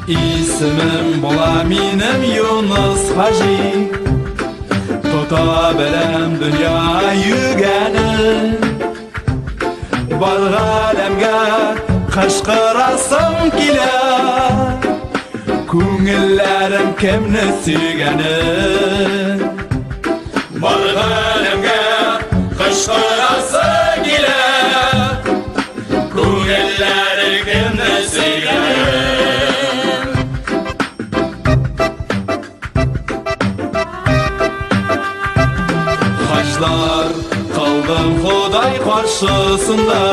Исемем була минем Юныс Хаҗи. Тота беләм дөнья йөгәнен. Бар галәмгә кычкырасым килә. Күңелләрем кемне сөйгәнен. Бар галәмгә кычкырасы килә. Күңелләрем кемне сөйгәнен. Хаҗлар кылдым Ходай каршысында.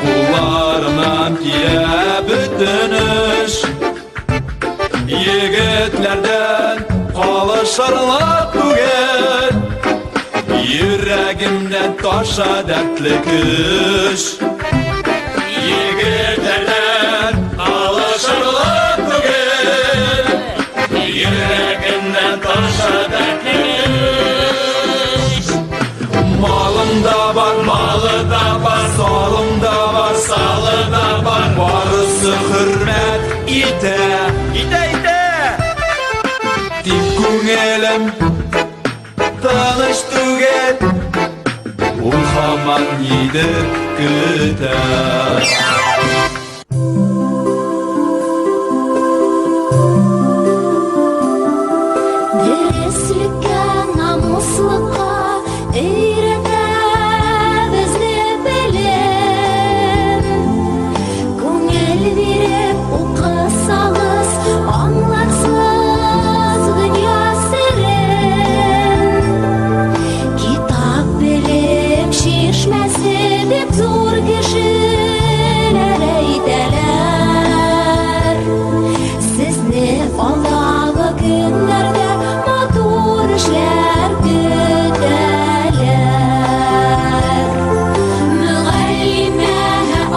Кулларымнан килә бөтен эш. Егетләрдән калышырлык түгел. Йөрәгемнән таша дәртле көч. Егетләрдән калышырлык түгел. Йөрәгемнән таша дәртле көч. Малым да бар, малы да бар, салым да бар, салы да бар. Барысы хөрмәт итә, итә, итә. Тик күңелем тыныч түгел, ул һаман нидер көтә. Дөреслеккә, намуслыкка өйрәтә безне белем. Күңел биреп укысагыз, аңларсыз дөнья серен. Китап белем чишмәсе дип зур кешеләр әйтәләр. Сезне алдагы көннәрдә матур эшләр көтәләр. Мөгаллимә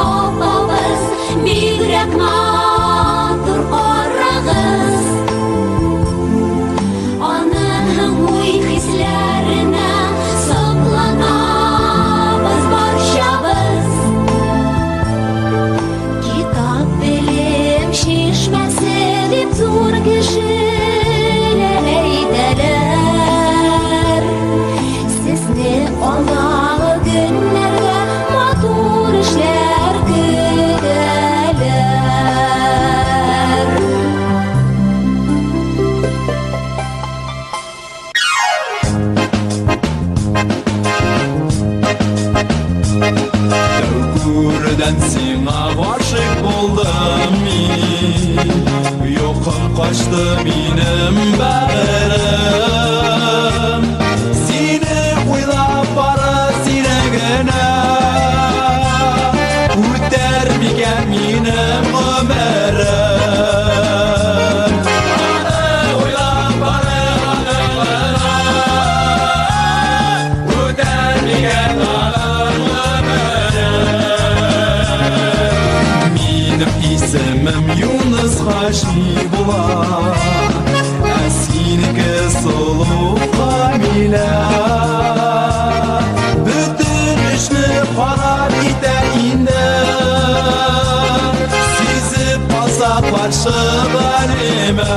апабыз бигрәк матур карагыз. Аның уй-хисләренә сокланабыз барчабыз. Китап белем чишмәсе дип зур кешеләр әйтәләр. Сезне алдагы көннәрдә матур эшләр көтәләр. Тәү күрүдән сиңа гашыйк булдым мин. Йокым качты минем бәгырем. Сине уйлап бары сине генә. Үтәр микән минем гомерем? Аны уйлап бары аны гына. Үтәр микән аның гомерем? Минем исемем Юныс Хаҗи була. Ә синеке сылу Камилә. Бөтен эшне харап итә инде. Сизеп калса каршы галимә.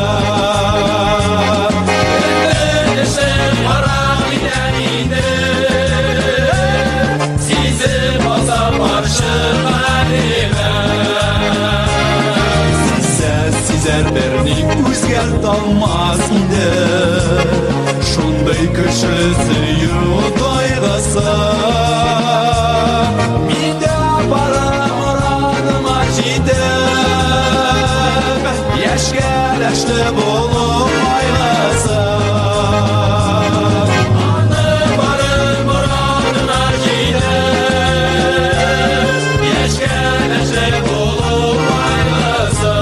Бөтен эшне харап итә инде. Сизеп калса каршы галимә. Сизә, сизәр берни үзгәртә алмас инде. Шундый көчле сөю тойгысы. Миндә бары морадыма җитеп, яшькә ләшле булу кайгысы. Аны бары морадына җитеп, яшькә ләшле булу кайгысы.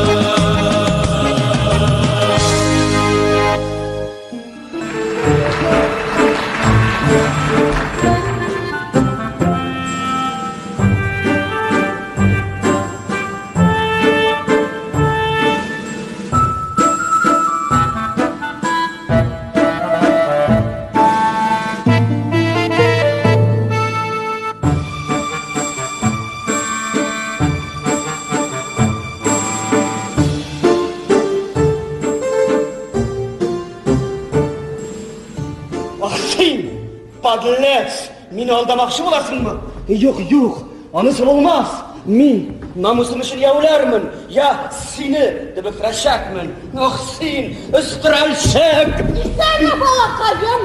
Мине алдамакчы буласыңмы? Юк, юк, анысы булмас. Мин намусым өчен я үләрмен, я сине дөбекрәчәкмен. Ах син, өстерәлчек! Исәнме, балакаем?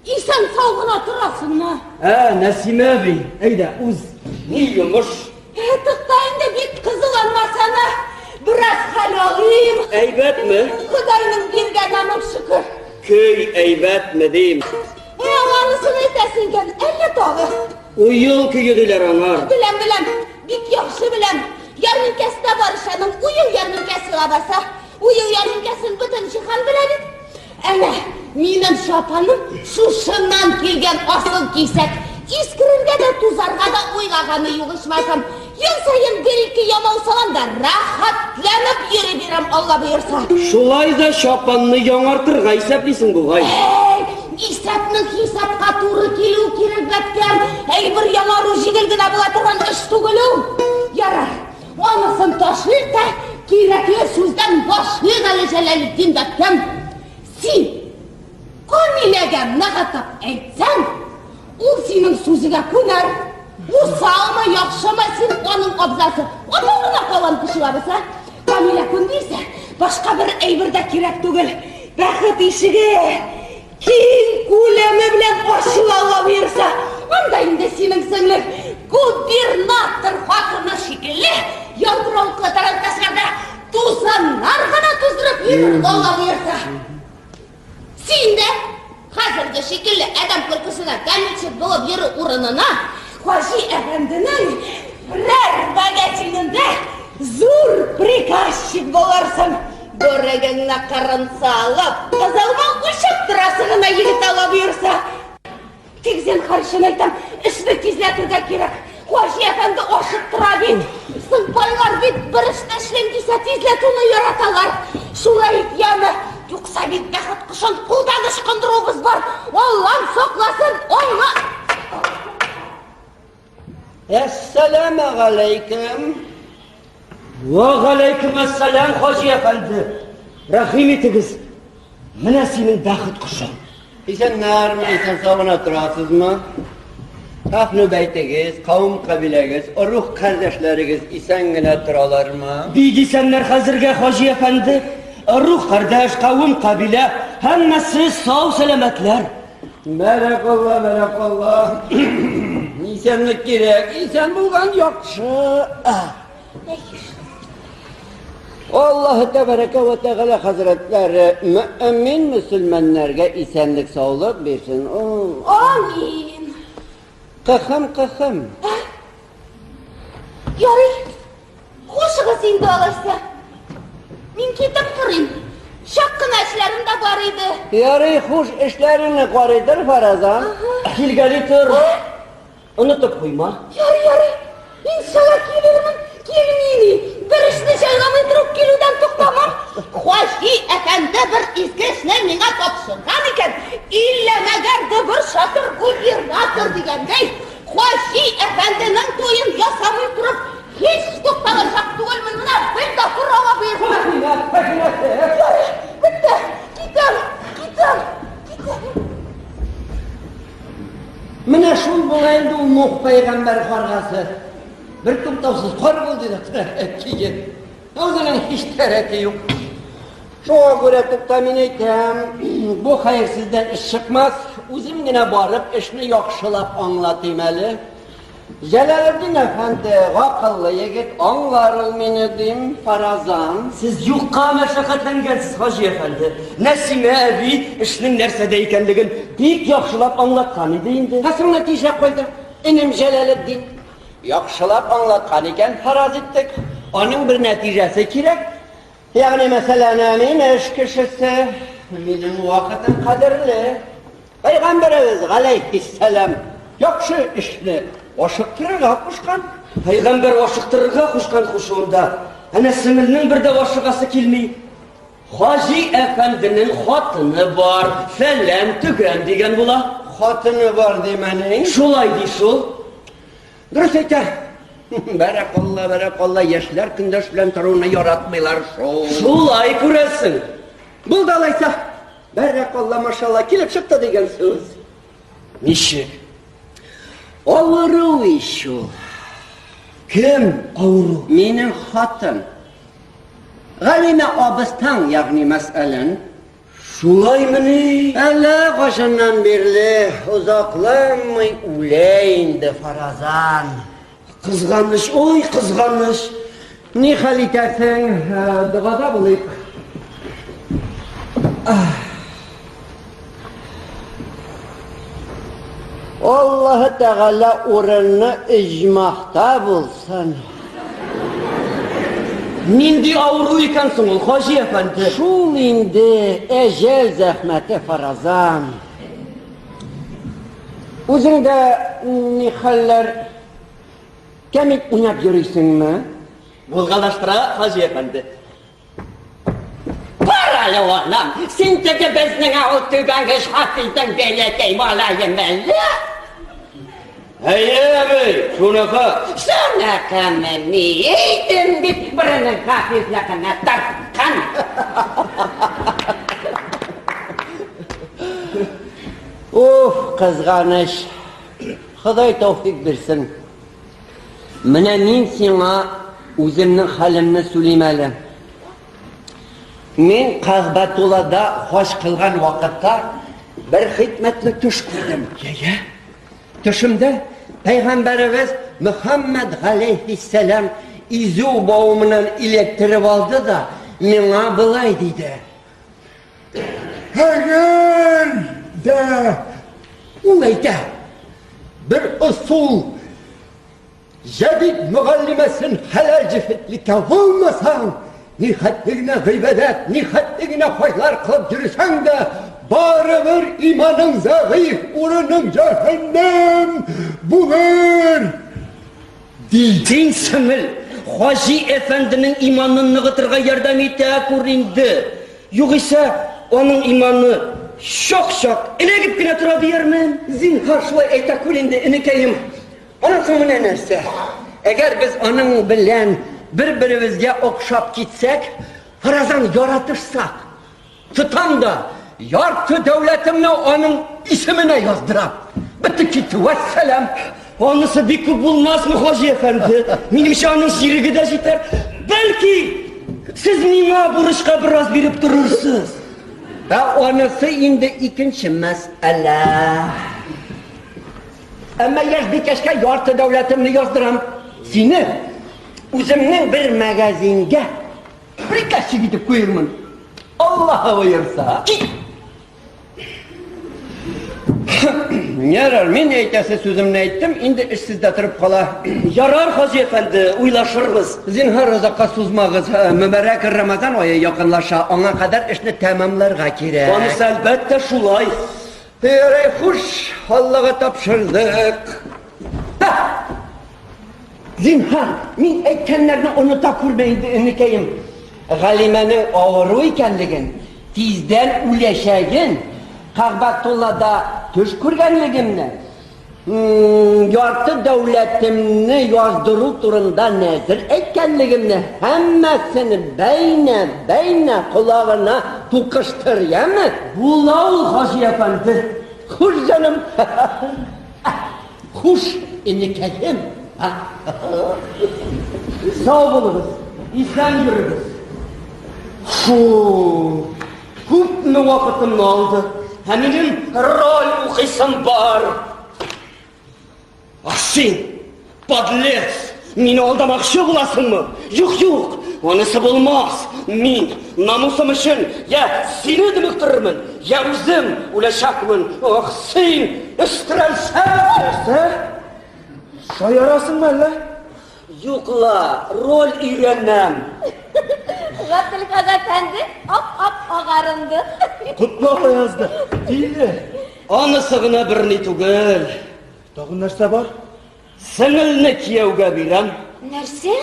Исән сау гына торасыңмы? Ә, Нәсимә әби, әйдә, уз. Ни йомыш? Ә, тукта инде, бик кызуланмасана. Бераз хәл алыйм. Әйбәтме? Ходайның биргәненә шөкер. Көй әйбәтме дим. Ә, анысын әйтәсең икән, әллә тагы? Уел көе диләр аңар. Беләм, беләм, бик яхшы беләм. Ярминкәсе дә бар ич аның, уел ярминкәсе лабаса. Уел ярминкәсен бөтен җиһан белә бит. Әнә, минем чапаным шушыннан килгән асыл кисәк. Искерергә дә, тузарга да уйлаганы юк ичмасам. Ел саен бер-ике ямау салам да, рәхәтләнеп йөри бирәм, Алла боерса. Шулай да чапанны яңартырга исәплисең бугай. Әй, исәпнең хисапка туры килү кирәк, бәбкәм. Әйбер яңару җиңел генә була торган эш түгел ул. Ярар, анысын ташлыйк та, кирәкле сүздән башлыйк әле, Җәләлетдин бәбкәм. Син Камиләгә ныгытып әйтсәң, ул синең сүзеңә күнәр. Усалмы, яхшымы, син аның абзасы. Атаң гына калган кеше лабаса. Камилә күнде исә, башка бер әйбер дә кирәк түгел. Бәхет ишеге киң күләме белән ачыла Алла боерса. Анда инде синең сеңлең губернатор хатыны шикелле ялтыравыклы тарантасларда тузаннар гына туздырып йөрер Алла боерса. Син дә хәзерге шикелле адәм көлкесенә каменщик булып йөрү урынына Хаҗи әфәнденең берәр магазинында зур приказчик булырсың. Бүрегеңне кырын салып, кызылма очып торасы гына егет Алла боерса. Тик зинһар өчен әйтәм, эшне тизләтергә кирәк. Хаҗи әфәнде ашыктыра бит. Соң байлар бит бер эшне эшлим дисә тизләтүне яраталар. Шулай ит, яме. Юкса бит бәхет кошын кулдан ычкындыруыбыз бар. Аллам сакласын, Алла. Әссәламегаләйкем. Вә галәйкем әссәлам, хаҗи әфәнде. Рәхим итегез. Менә синең бәхет кошың. Исәннәрме, исән сау гына торасызмы? Әһле бәйтегез, кавым кабиләгез, ыруг кардәшләрегез исән генә торалармы? Бик исәннәр хәзергә, хаҗи әфәнде. Ыруг кардәш, кавым кабилә, һәммәсе сау сәламәтләр. Бәрәкалла, бәрәкалла. Исәнлек кирәк, исән булган яхшы. Аллаһы тәбәрәкә вә тәгалә хәзрәтләре мөэмин мөселманнарга исәнлек саулык бирсен. Амин. Кыхым, кыхым. Ярый. Хушыгыз инде алайса. Мин китеп торыйм. Чак кына эшләрем дә бар иде. Ярый, хуш, эшләреңне карыйдыр, фаразан. Килгәли тор. Онытып куйма. Ярый, ярый. Иншалла килермен. Килмими. Бер эшне җайламый торып килүдән туктамам. Хаҗи әфәнде бер изге эшне миңа тапшырган икән. Иллә мәгәр дөбер шатыр губернатор дигәндәй, Хаҗи әфәнденең туен ясамый торып, һич тукталачак түгелмен. Менә бер дә тор ала боерса. Ярый, бетте. Китәм, китәм, китәм. Менә шул була инде ул Нух пәйгамбәр каргасы. Бер туктаусыз кар булды да тора киген. Үзенең һич тә рәте юк. Шуңа күрә тукта мин әйтәм, бу хәерсездән эш чыкмас, үзем генә барып эшне яхшылап аңлатыйм әле. Җәләлетдин әфәнде гакыллы егет, аңлар ул мине, дим, фаразан. Сез юкка мәшәкатьләнгәнсез, хаҗи әфәнде. Нәсимә әби эшнең нәрсәдә икәнлеген бик яхшылап аңлаткан иде инде. Ә соң нәтиҗә кайда, энем Җәләлетдин? Яхшылап аңлаткан икән, фараз иттек. Аның бер нәтиҗәсе кирәк. Ягъни, мәсәлән, мин эш кешесе, минем вакытым кадерле. Пәйгамбәребез галәйһиссәлам яхшы эшне ашыктырырга кушкан. Пәйгамбәр ашыктырырга кушкан кушуында, әнә сеңелнең бер дә ашыгасы килми. Хаҗи әфәнденең хатыны бар, фәлән төгән дигән була. Хатыны бар димәни? Шулай ди шул. Дөрес әйтә. Бәрәкалла, бәрәкалла, яшьләр көндәш белән торуны яратмыйлар шул. Шулай күрәсең. Булды алайса. Бәрәкалла, машалла, килеп чыкты дигән сүз. Ничек? Авыру ич ул. Кем авыру? Минем хатын. Галимә абыстаң, ягъни мәсәлән. Шулаймыни? Әллә кайчаннан бирле озакламый үлә инде Фаразан. Кызганыч, ой, кызганыч. Ни хәл итәсең, догада булыйк. Аллаһы Тәгалә урыны иҗмахта булсын. Нинди авыру икән соң ул, Хаҗи әфәнде? Шул инде әҗәл зәхмәте фаразан. Үзең дә ни хәлләр? Кәмит уйнап йөрисеңме? Булгалаштыра, Хаҗи әфәнде. Бар әле, улым, син теге безнең авыл түбәнге Хафизның бәләкәй малаемы әллә? Әйе, әби, шуныкы. Шуныкымы ни? Әйтем бит, борының Хафизныкына тарткан. Уф, кызганыч. Ходай тәүфик бирсен. Менә мин сиңа үземнең хәлемне сүлим әле. Мин Кәгъбәтуллада хаҗ кылган вакытта бер хикмәтле төш күрдем. Йә-йә. Төшемдә пәйгамбәребез Мөхәммәд галәйһиссәлам изү бавымыннан эләктереп алды да миңа болай диде. Әгәр дә ул әйтә, бер ысул җәдид мөгаллимәсен хәләл җефетлеккә алмасаң, ни хәтле генә гыйбадәт, ни хәтле генә хаҗлар кылып йөрсәң дә, барыбер иманың зәгыйф, урының җәһәннәм булыр. Ди. Син, сеңел, Хаҗи әфәнденең иманын ныгытырга ярдәм итә күр инде. Югыйсә, аның иманы чак-чак эләгеп кенә тора диярмен. Зинһар, шулай әйтә күр инде, энекәем. Аннан соң менә нәрсә. Әгәр без аның белән бер-беребезгә охшап китсәк, фаразан яратышсак, Тотам да, ярты дәүләтемне аның исеменә яздырам. Бетте китте, вәссәлам. Анысы бик күп булмасмы, Хаҗи әфәнде? Минемчә, аның чиреге дә җитәр. Бәлки, сез миңа бурычка бераз биреп торырсыз. Ә анысы инде икенче мәсьәлә. Әмма яшь бикәчкә ярты дәүләтемне яздырам. Сине үземнең бер магазинга Приказчик итеп куермын. Аллаһы боерса. Кит! Ярар, мин әйтәсе сүземне әйттем, инде эш сездә торып кала. Ярар, Хаҗи әфәнде, уйлашырбыз. Зинһар озакка сузмагыз. Мөбарәк Рамазан ае якынлаша, аңа кадәр эшне тәмамларга кирәк. Анысы әлбәттә шулай. Ярай, хуш, Аллага тапшырдык. Зинһар, мин әйткәннәрне оныта күрмә инде, энекәем. Галимәнең авыру икәнлеген, тиздән үләчәген, Кәгъбәтуллада төш күргәнлегемне, ярты дәүләтемне яздыру турында нәзер әйткәнлегемне һәммәсен бәйнә-бәйнә колагына тукыштыр, яме? Була ул, хаҗи әфәнде. Хуш, җаным. Хуш, энекәем. Сау булыгыз, исән йөрегез. Фу, күпме вакытымны алды. Ә минем роль укыйсым бар. Ах син, подлец, мине алдамакчы буласыңмы? Юк, юк, анысы булмас. Мин намусым өчен я сине дөмектерермен, я үзем үләчәкмен. Ах син, өстерәлсәң! Нәрсә? Шаярасыңмы әллә? Юк ла, роль өйрәнәм. Габделхак әфәнде ап-ап агарынды. Котлап язды. Тиле. Анысы гына берни түгел. Тагын нәрсә бар? Сеңелне кияүгә бирәм. Нәрсә?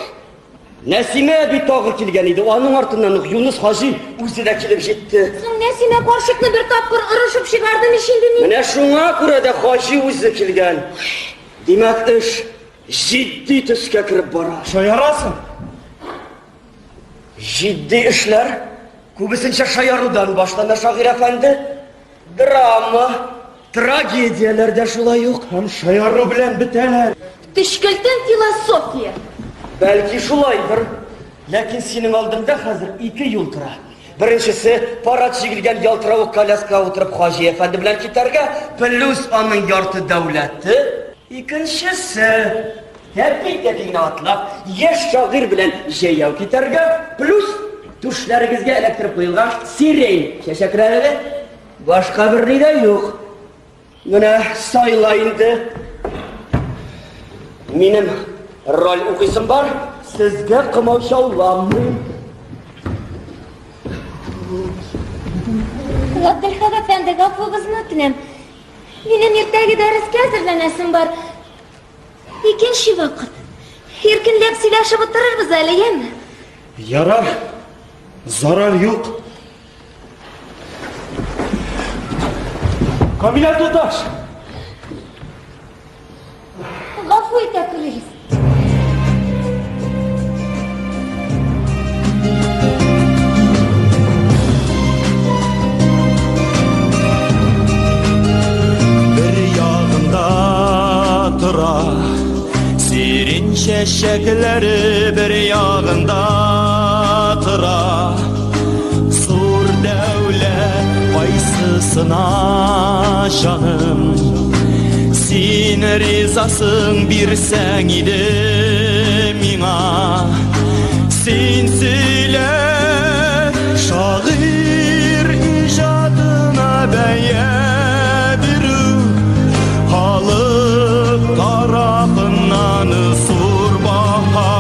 Нәсимә әби тагы килгән иде. Аның артыннан ук Юныс хаҗи үзе дә килеп җитте. Соң Нәсимә карчыкны бер тапкыр орышып чыгардым ич инде мин. Менә шуңа күрә дә хаҗи үзе килгән. Димәк, эш җитди төскә кереп бара. Шаярасың? Җитди эшләр күбесенчә шаярудан башлана, шагыйрь әфәнде. Драма. Трагедияләр дә шулай ук. Һәм шаяру белән бетәләр. Төчкелтен философия. Бәлки шулайдыр. Ләкин синең алдыңда хәзер ике юл тора. Беренчесе, парад җигелгән ялтыравык коляскага утырып Хаҗи әфәнде белән китәргә, плюс аның ярты дәүләте. Икенчесе, тәпи-тәпи генә атлап, яшь шагыйрь белән җәяү китәргә, плюс түшләрегезгә эләктереп куелган сирень чәчәкләре. Башка берни дә юк. Менә сайла инде. Минем роль укыйсым бар, сезгә комачауламыйм. Габделхак әфәнде, гафуыгызны үтенәм. Минем иртәге дәрескә әзерләнәсем бар. Икенче вакыт. Иркенләп сөйләшеп утырырбыз әле, яме? Ярар, зарар юк. Камилә туташ! Гафу итә күрегез. Бер ягында тора Сирень чәчәкләре бер ягында тора Зур дәүләт кайсысына җаным Син ризасың бирсәң иде миңа Син сөйлә шагыйрь иҗатына бәя бирү Халык тарафыннан зур баһа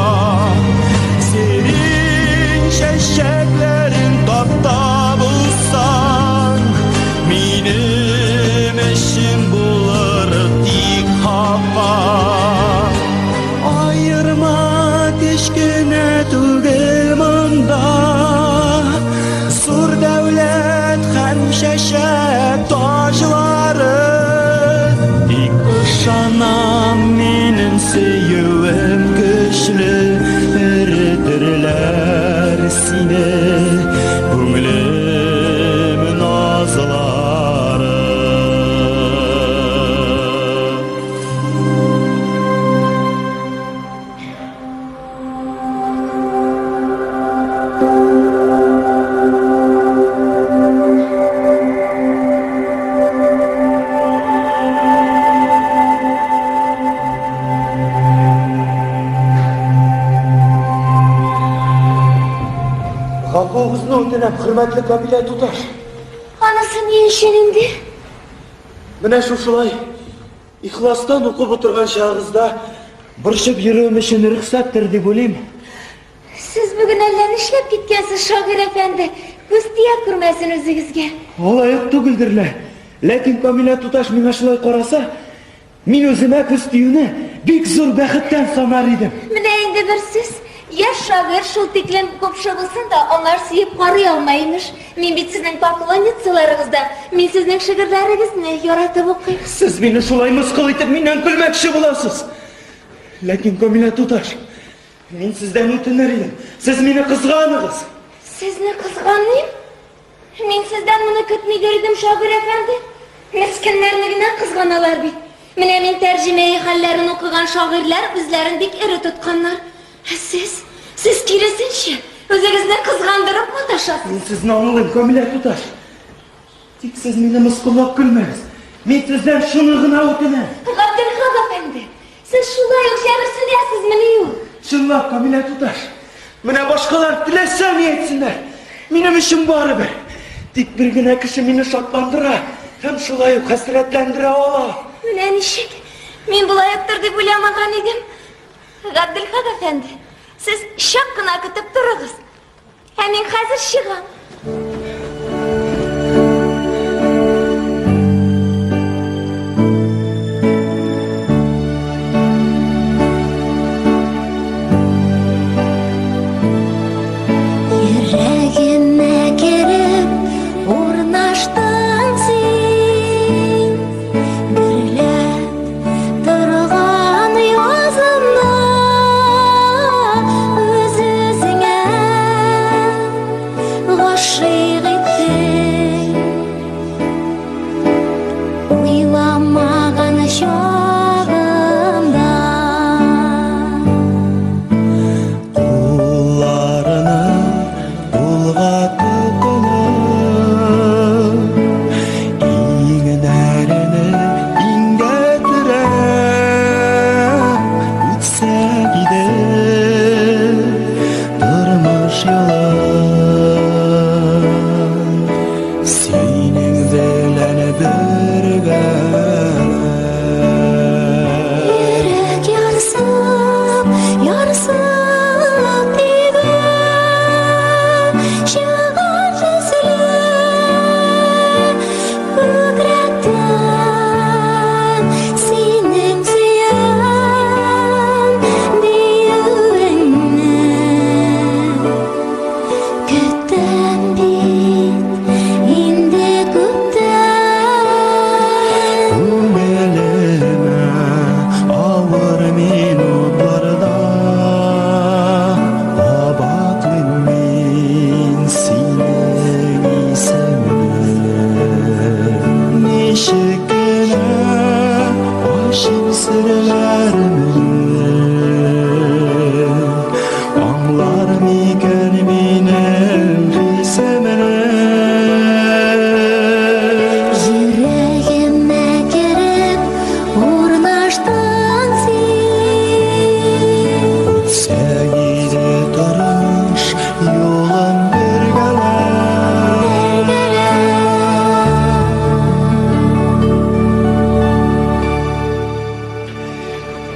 Сирень чәчәкләрен таптап узсаң Минем өчен булыр тик хафа Аерма кечкенә түгел монда Зур дәүләт һәм чәчәк таҗлары Тик ышанам минем сөюем көчле Эретерләр сине күңелем назлары Гафуыгызны үтенәм, хөрмәтле Камилә туташ. Анысы ни өчен инде? Менә шушылай ихластан укып утырган чагыгызда борчып йөрүем өчен рөхсәттер дип уйлыйм. Сез бүген әллә нишләп киткәнсез, шагыйрь әфәнде? Күз тия күрмәсен үзегезгә. Алай ук түгелдер лә. Ләкин Камилә туташ миңа шулай караса, мин үземә күз тиюне бик зур бәхеттән санар идем. Менә инде бер сүз. Яшь шагыйрь шул тиклем купшы булсын да, аңар сөеп карый алмый, имеш. Мин бит сезнең поклонницаларыгыздан, мин сезнең шигырьләрегезне яратып укыйм. Сез мине шулай мыскыл итеп миннән көлмәкче буласыз. Ләкин Камилә туташ, мин сездән үтенер идем. Сез мине кызганыгыз. Сезне кызганыйм? Мин сездән моны көтмидер идем, шагыйрь әфәнде. Мескеннәрне генә кызганалар бит. Менә мин тәрҗемәи хәлләрен укыган шагыйрьләр үзләрен бик эре тотканнар. Ә сез, сез киресенчә, үзегезне кызгандырып маташасыз. Мин сезне аңлыйм, Камилә туташ. Тик сез мине мыскыллап көлмәгез. Мин сездән шуны гына үтенәм. Габделхак әфәнде, сез шулай ук җәберсенәсезмени ул? Чынлап, Камилә туташ. Менә башкалар теләсә ни әйтсеннәр. Минем өчен барыбер. Тик бер генә кеше мине шатландыра һәм шулай ук хәсрәтләндерә ала. Менә ничек. Мин болай уктыр дип уйламаган идем. Габделхак әфәнде, сез чак кына көтеп торыгыз. Ә мин хәзер чыгам. Йөрәгемә кереп урнаштың син, Гөрләп торган язымда үз-үзеңә.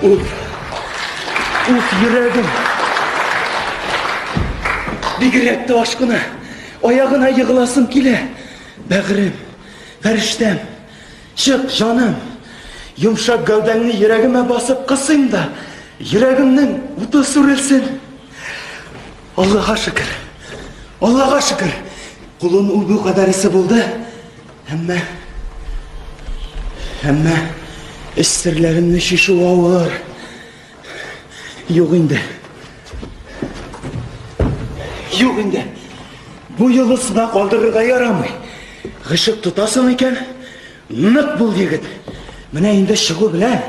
Уф! Уф, йөрәгем! Бигрәк тә ашкына, аягына егыласым килә. Бәгърем, фәрештәм, чык, җаным! Йомшак гәүдәңне йөрәгемә басып кысыйм да, йөрәгемнең уты сүрелсен. Аллага шөкер. Аллага шөкер. Кулын үбү кадәресе булды. Әмма әмма эч серләремне чишү авыр. Юк инде. Юк инде. Бу юлысына калдырырга ярамый. Гышык тотасың икән, нык бул, егет. Менә инде чыгу белән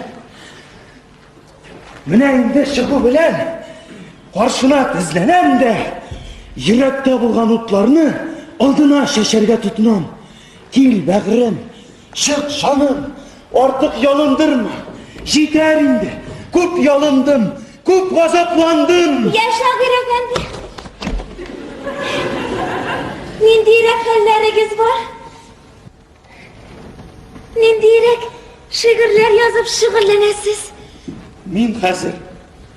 Менә инде чыгу белән каршына тезләнәм дә, йөрәктә булган утларны алдына чәчәргә тотынам. Кил, бәгърем, чык, җаным, артык ялындырма. Җитәр инде, күп ялындым, күп газапландым. Я, шагыйрь әфәнде, ниндирәк хәлләрегез бар? Ниндирәк шигырьләр язып шөгыльләнәсез? Мин хәзер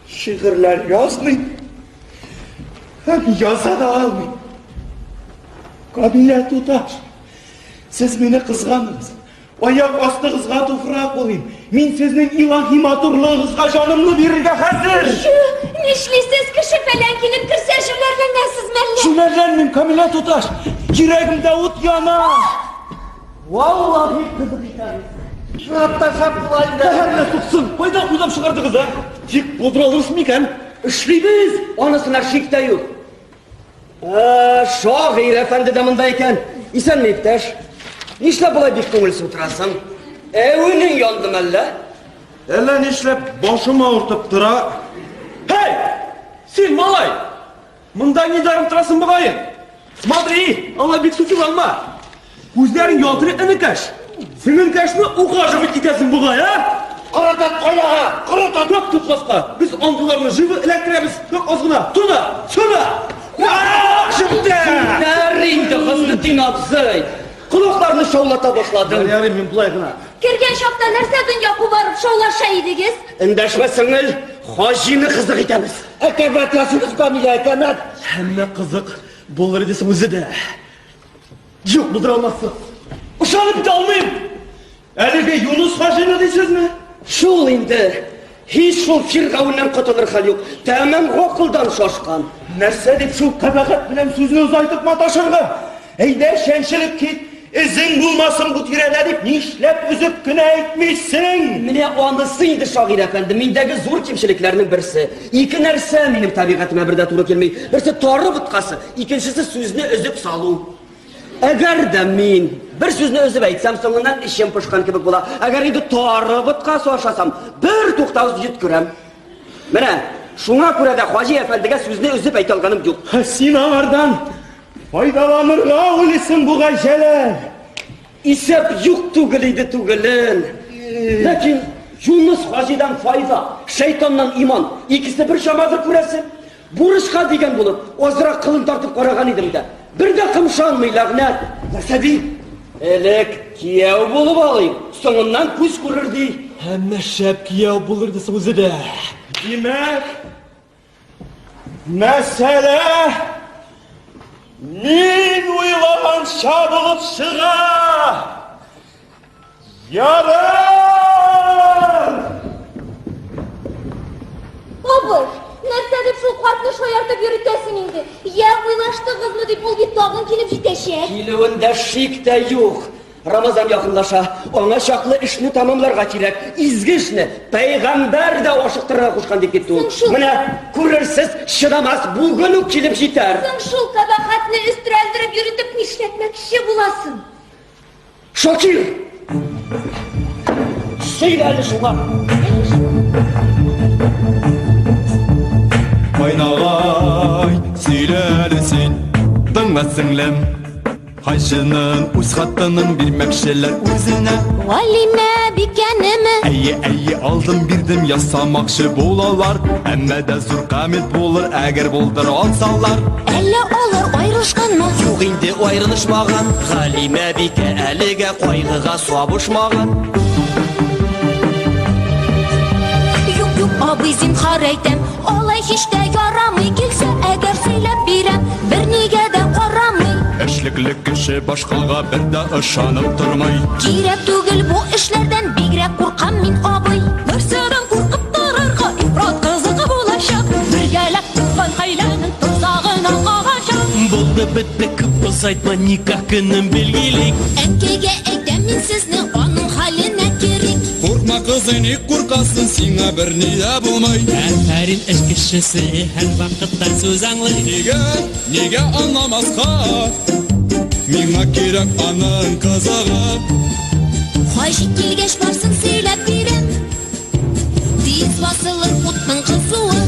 шигырьләр язмыйм. Һәм яза да алмыйм. Камилә туташ, сез мине кызганыгыз. Аяк астыгызга туфрак булыйм. Мин сезнең илаһи матурлыгыгызга җанымны бирергә хәзер. Чү, нишлисез, кеше фәлән килеп керсә җүләрләнәсез мәллә? Җүләрләнмим, Камилә туташ. Йөрәгемдә ут яна. Валлаһи кызык итәбез. Чынлап та шәп була инде. Каһәрле суксын, кайдан уйлап чыгардыгыз, а? Тик булдыра алырбыз микән? Эшлибез, анысына шик тә юк. Ә, шагыйрь әфәнде дә монда икән. Исәнме, иптәш? Нишләп болай бик күңелсез утырасың? Әвенең янды мәллә? Әллә нишләп башым авыртып тора. Һей! Син, малай! Монда ни дарып торасың бугаен? Смотри, алай бик суфиланма. Күзләрең ялтырый, энекәш. Сеңелкәшне ухаживать итәсең бугай, а? Коротат каяга, коротат. Как тотмаска? Без андыйларны живо эләктерәбез. Как аз гына. Туда, сюда. Җитә! Җитәр инде, Хөснетдин абзый. Колакларны шаулата башладың. Ярый, мин болай гына. Кергән чакта нәрсә дөнья кубарып шаулаша идегез? Эндәшмә, сеңел, хаҗины кызык итәбез. Әкәмәт ясыйбыз, Камилә, әкәмәт. Әмма кызык булыр иде соң үзе дә. Юк, булдыра алмассың. Ышанып бетә алмыйм. Әлеге Юнус хаҗины дисезме? Шул инде. Һич шул фиргавеннән котылыр хәл юк. Тәмам гакылдан шашкан. Нәрсә дип шул кабахәт белән сүзне озайтып маташырга? Әйдә, чәнчелеп кит. Эзең булмасын бу тирәдә дип нишләп өзеп кенә әйтмисең? Менә анысы инде, шагыйрь әфәнде, миндәге зур кимчелекләрнең берсе. Ике нәрсә минем табигатемә бер дә туры килми. Берсе тары боткасы, икенчесе сүзне өзеп салу. Әгәр дә мин бер сүзне өзеп әйтсәм, соңыннан эчем пошкан кебек була. Әгәр инде тары боткасы ашасам, бер туктаусыз йөткерәм. Менә шуңа күрә дә Хаҗи әфәндегә сүзне өзеп әйтә алганым юк. Син аңардан файдаланырга уйлыйсың бугай, Җәләл. Исәп юк түгел иде түгелен. Ләкин Юныс Хаҗидан файда, шайтаннан иман, икесе бер чамадыр күрәсең. Бурычка дигән булып, азрак кылын тартып караган идем дә, бер дә кымшанмый, ләгънәт. Нәрсә ди? Элек кияү булып алыйм, соңыннан күз күрер ди. Әмма шәп кияү булыр иде соң үзе дә. Димәк, мәсьәлә мин уйлаганча булып чыга. Ярар! Абый, нәрсә дип шул картны шаяртып йөртәсең инде? Я уйлаштыгызмы дип, ул бит тагын килеп җитәчәк. Килүендә шик тә юк. Рамазан якынлаша. Аңа чаклы эшне тәмамларга кирәк. Изге эшне пәйгамбәр дә ашыктырырга кушкан дип китте ул. Соң шул- Менә күрерсез, чыдамас, бүген үк килеп җитәр. Соң шул кабахәтне өстерәлдереп йөртеп нишләтмәкче буласың? Шакир! Сөйлә әле шуңа. Кайнагай, сөйлә әле син, тыңла сеңлем. Хаҗының үз хатынын бирмәкчеләр үзенә. Галимә бикәнеме? Әйе, әйе, алдым бирдем ясамакчы булалар. Әмма дә зур камил булыр, әгәр булдыра алсалар. Әллә алар аерылышканмы? Юк инде аерылышмаган. Галимә бикә әлегә кайгыга сабышмаган. Юк, абый, зинһар әйтәм. Алай һич тә ярамый, килсә әгәр сөйләп бирәм, бернигә дә карамый. Эшлекле кеше башкага бер дә ышанып тормый. Кирәк түгел бу эшләрдән, бигрәк куркам мин, абый. Нәрсәдән куркып торырга, ифрат кызыгы булачак. Бергәләп тоткан хәйләнең тозагына кагачак. Булды, бетте, күп озайтма, никах көнен билгелик. Әнкәйгә әйтәм мин сезне, аның хәленә керик. Куркма, кызый, ник куркасың, сиңа берни дә булмый. Афәрин, эш кешесе һәрвакытта сүз аңлый. Нигә, нигә аңламаска? Миңа кирәк аның кызыгы. Хаҗи килгәч барсын сөйләп бирәм. Тиз басылыр утның кызуы.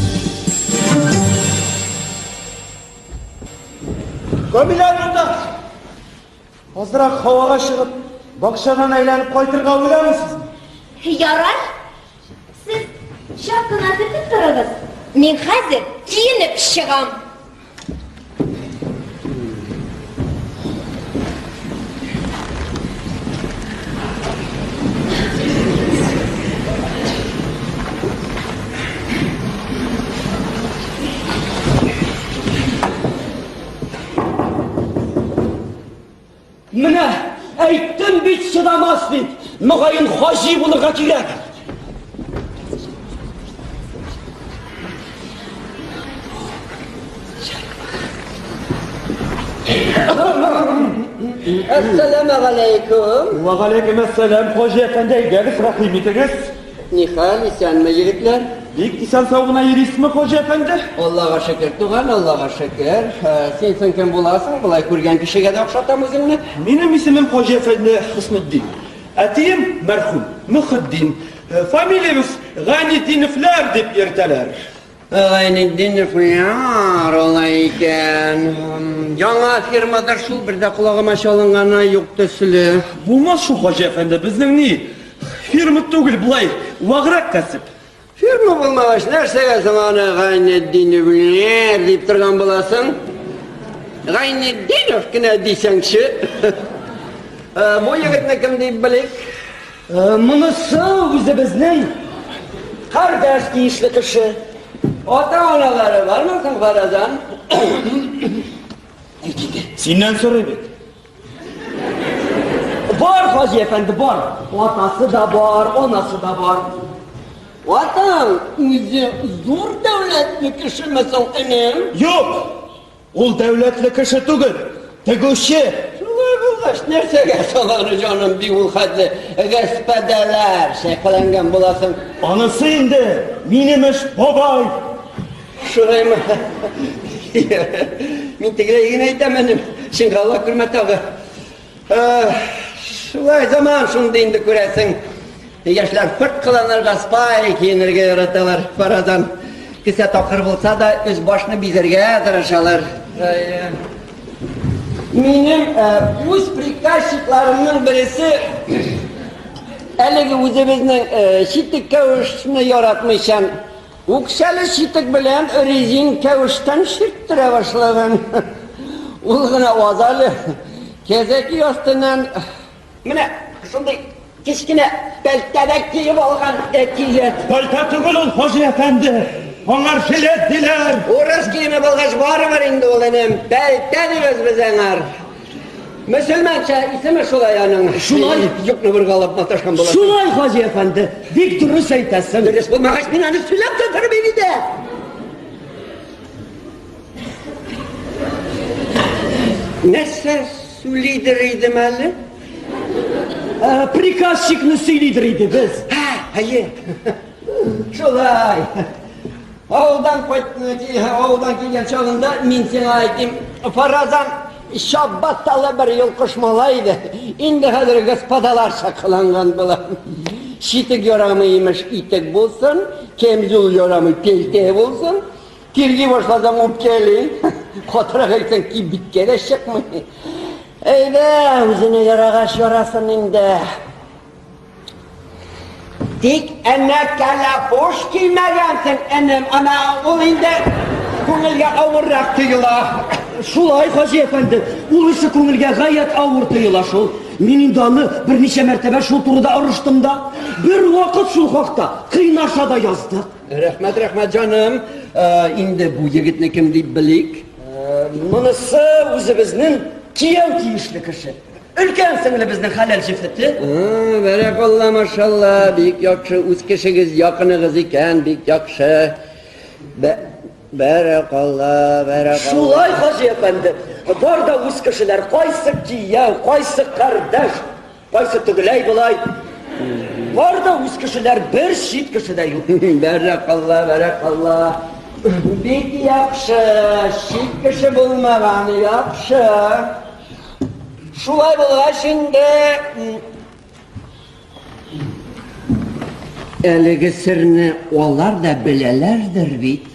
Камилә туташ! Азрак һавага чыгып, бакчадан әйләнеп кайтырга уйламыйсызмы? Ярар. Сез чак кына көтеп торыгыз. Мин хәзер киенеп чыгам. Менә әйттем бит чыдамас дип. Мөгаен хаҗи булырга кирәк. Әссәламегаләйкүм. Вә галәйкүм әссәлам, хаҗи әфәнде, әйдәгез, рәхим итегез. Нихәл, исәнме, егетләр? Бик исән-сау гына йөрисезме, хаҗи әфәнде? Аллага шөкер, туган, Аллага шөкер. Син соң кем буласың? Болай күргән кешегә дә охшатам үзеңне. Минем исемем хаҗи әфәнде Хөснетдин. Әтием мәрхүм Мөхетдин. Фамилиябез Гайнетдиновлар дип йөртәләр. Гайнетдинов яр алай икән. Яңа фирмада шул бер дә колагыма чалынганы юк төсле. Булмас шул, хаҗи әфәнде, безнең ни фирма түгел, болай ваграк кәсеп. Фирма булмагач, нәрсәгә соң аны Гайнетдиновлар дип торган буласың? Гайнетдинов кенә дисәңче. Бу егетне кем дип белик? Монысы үзебезнең кардәш тиешле кеше. Ата-аналары бармы соң фаразан? Синнән сорый бит. Бар, хаҗи әфәнде, бар. Атасы да бар, анасы да бар. Атаң үзе зур дәүләтле кешеме соң, энем? Юк! Ул дәүләтле кеше түгел, тегүче. Шулай булгач, нәрсәгә соң аны, җаным, бик ул хәтле гаспәдәләр шәкеләнгән буласың? Анысы инде минем эш, бабай. Шулаймы? Мин тегеләй генә әйтәм, энем. Чынга ала күрмә тагы. Шулай заман шундый инде, күрәсең. Яшьләр фырт кыланырга, спай киенергә яраталар. Фаразан кесә такыр булса да, өс башны бизәргә тырышалар. Минем үз приказчикларымның бересе әлеге үзебезнең читек кәвешне яратмыйчан, үкчәле читек белән резин кәвештән чирттерә башлаган. Ул гына аз әле. Кәзәки астыннан менә шундый кечкенә пәлтә киеп алган әтият. Пәлтә түгел ул, хаҗи әфәнде. Аңар жилет диләр. Урыс киеме булгач барыбер инде ул, энем. Пәлтә дибез без аңар. Мөселманча исеме шулай аның. Шулай. Юкны боргалап маташкан була. Шулай, хаҗи әфәнде, бик дөрес әйтәсең. Дөрес булмагач, мин аны сөйләп тә тормыйм инде. Нәрсә сөйлидер идем әле? Приказчикны сөйлидер иде без. Һә, әйе. Шулай. Авылдан кайт, авылдан килгән чагында мин сиңа әйтим, фаразан чабаталы бер йолкыш малай иде. Инде хәзер господаларча кыланган була. Читек ярамый имеш, итек булсын, кемзул ярамый, пелте булсын. Тирги башласаң үпкәли. Катырак әйтсәң, кибеткә дә чыкмый. Әйдә, үзенә ярагач ярасын инде. Тик әнә кәләпүш кимәгәнсең, энем, ана ул инде күңелгә авыррак тоела. Шулай, Хаҗи әфәнде, ул эше күңелгә гаять авыр тоела шул. Мин инде аны берничә мәртәбә шул турыда орыштым да. Бер вакыт шул хакта кыйнаша да яздык. Рәхмәт, рәхмәт, җаным. Инде бу егетне кем дип белик? Монысы үзебезнең кияү тиешле кеше. Өлкән сеңлебезнең хәләл җефете. Бәрәкалла, машалла, бик яхшы, үз кешегез, якыныгыз икән, бик яхшы. Бәрәкалла, бәрәкалла. Шулай, Хаҗи әфәнде, бар да үз кешеләр, кайсы кияү, кайсы кардәш, кайсы тегеләй болай. Бар да үз кешеләр, бер чит кеше дә юк. Бәрәкалла, бәрәкалла. Бик яхшы, чит кеше булмаган, яхшы. Шулай булгач инде әлеге серне алар да беләләрдер бит.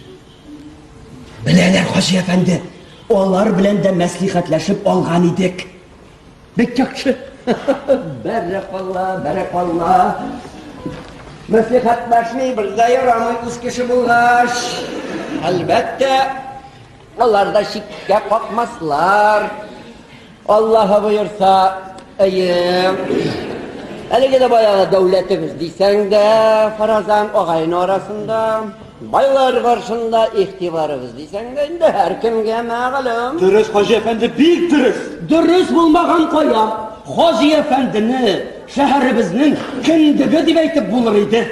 Беләләр, Хаҗи әфәнде. Алар белән дә мәслихәтләшеп алган идек. Бик яхшы. Бәрәкалла, бәрәкалла. Мәслихәтләшми бер дә ярамый үз кеше булгач. Әлбәттә, Алар да чиккә какмаслар. Аллаһы боерса, әйе. Әлеге дә баягы дәүләтебез дисәң дә, фаразан агайны арасында, байлар каршында игътибарыбыз дисәң дә, инде һәркемгә мәгълүм. Дөрес, Хаҗи әфәнде, бик дөрес. Дөрес булмаган кая? Хаҗи әфәндене шәһәребезнең кендеге дип әйтеп булыр иде.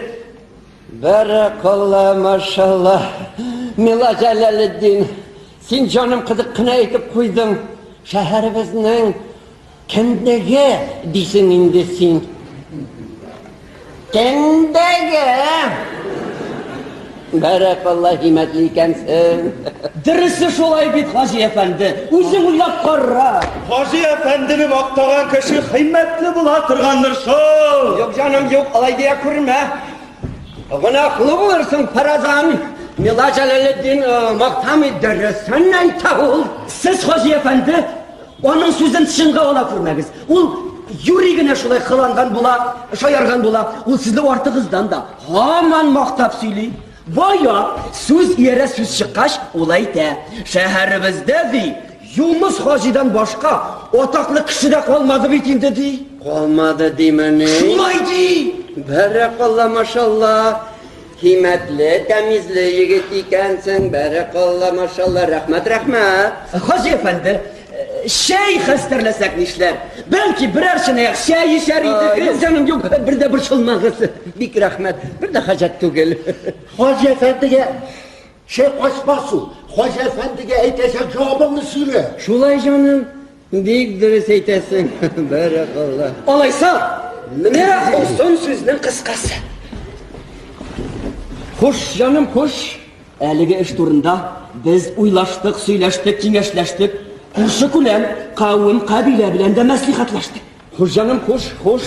Бәрәкалла, машалла. Мила Җәләлетдин, син җаным кызык кына әйтеп куйдың. Шәһәребезнең кендеге дисең инде син. Кендеге! Бәрәкалла, химәтле икәнсең. Дөресе шулай бит, Хаҗи әфәнде. Үзең уйлап кара. Хаҗи әфәндене мактаган кеше хыйммәтле була торгандыр шул. Юк, җаным, юк, алай дия күрмә. Гөнаһлы булырсың, фаразан. Мила Җәләлетдин мактамый, дөресен әйтә ул. Сез, Хаҗи әфәнде, аның сүзен чынга ала күрмәгез. Ул юри генә шулай кыланган була, шаярган була. Ул сезне артыгыздан да һаман мактап сөйли. Бая сүз иярә сүз чыккач, ул әйтә, шәһәребездә, ди, Юныс хаҗидан башка атаклы кеше дә калмады бит инде, ди. Калмады димени? Шулай ди. Бәрәкалла, машалла. Химәтле, тәмизле егет икәнсең. Бәрәкалла, машалла. Рәхмәт, рәхмәт. Хаҗи әфәнде, чәй хәстәрләсәк нишләр? Бәлки берәр чынаяк чәй эчәр идегез? Юк, җаным, юк, бер дә борчылмагыз. Бик рәхмәт. Бер дә хаҗәт түгел. Хаҗи әфәндегә чәй качмас ул. Хаҗи әфәндегә әйтәчәк җавабыңны сөйлә. Шулай, җаным. Бик дөрес әйтәсең. Бәрәкалла. Алайса, менә озын сүзнең кыскасы. Хуш, җаным, хуш. Әлеге эш турында без уйлаштык, сөйләштек, киңәшләштек. Күрше күлән, кавем, кабилә белән дә мәслихәтләштек. Хуш, җаным, хуш, хуш.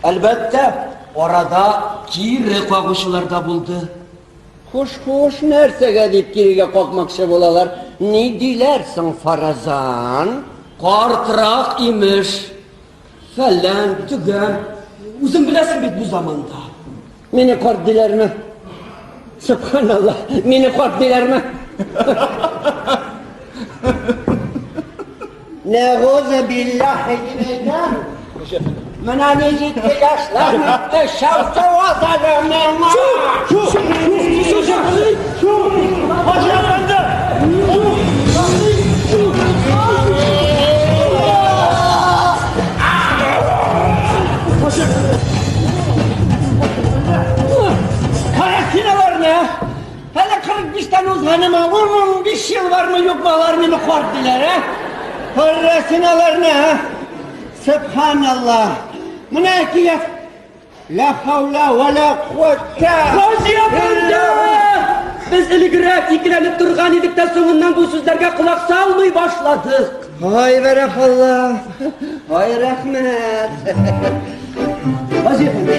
Әлбәттә, арада кире кагучылар да булды. Хуш, хуш, нәрсәгә дип кирегә какмакчы булалар? Ни диләр соң, фаразан? Картрак, имеш. Фәлән, төгән. Үзең беләсең бит бу заманда. Мине карт диләрме? Сөбханалла, мине карт диләрме? Нәгузу биллаһи дип әйтәм. Менә ни җитте яшьләр үтте, шәүсә вазады миңа. Хаҗи әфәнде! Кара син аларны! Әле 45 тән узганыма 15 ел бармы юкмы алар мине карт диләр, ә? Кара син аларны, ә? Сөбханалла! Менә кияк. Ла хаула ва ла куәтә. Хаҗи әфәнде! Без элегрәк икеләнеп торган идек тә соңыннан бу сүзләргә колак салмый башладык. Ай, бәрәкалла! Ай, рәхмәт! Хаҗи әфәнде!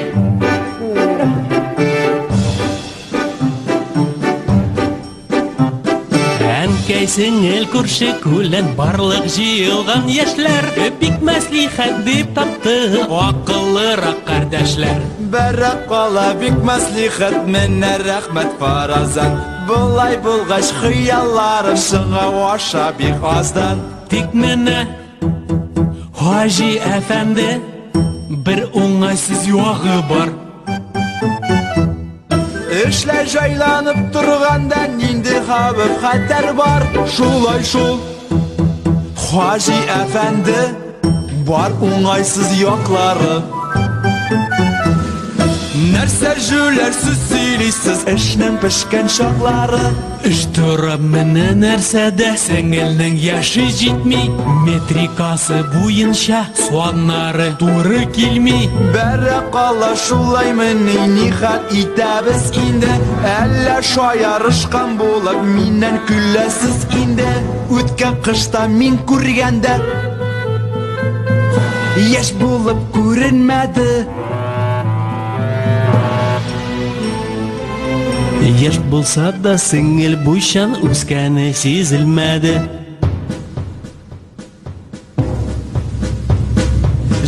Әнкәй, сеңел, күрше күлән, барлык җыелган яшьләр бик мәслихәт дип тапты акыллырак кардәшләр. Бәрәкалла, бик мәслихәт, менә рәхмәт фаразан. Болай булгач хыялларым чынга аша бик аздан. Тик менә Хаҗи әфәнде бер уңайсыз ягы бар. Эшләр җайланып торганда нинди хәвеф хәтәр бар? Шулай шул. Хаҗи әфәнде бар уңайсыз яклары. Нәрсә җүләр сүз сөйлисез, эшнең пешкән чаклары. Эш тора менә нәрсәдә, сеңелнең яше җитми, метрикасы буенча саннары туры килми. Бәрәкалла, шулаймыни, нихәл итәбез инде? Әллә шаярышкан булып миннән көләсез инде? Үткән кышта мин күргәндә яшь булып күренмәде. Яшь булса да сеңел буйчан үскәне сизелмәде.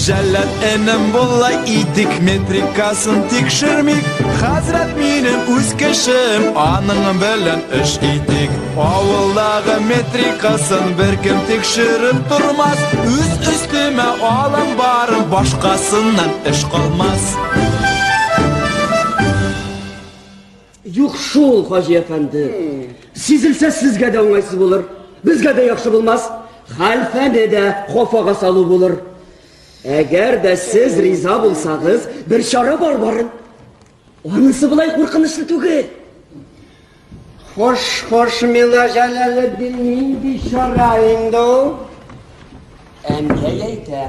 Җәллад энем болай итик, метрикасын тикшермик. Хәзрәт минем үз кешем, аның белән эш итик. Авылдагы метрикасын беркем тикшереп тормас. Үз өстемә алам барын, башкасыннан эш калмас. Юк шул, Хаҗи әфәнде. Сизелсә сезгә дә уңайсыз булыр, безгә дә яхшы булмас. Хәлфәне дә хафага салу булыр. Әгәр дә сез риза булсагыз, бер чара бар барын. Анысы болай куркынычлы түгел. Хош, хош, Мила Җәләлетдин, нинди чара инде ул? Әнкәй әйтә,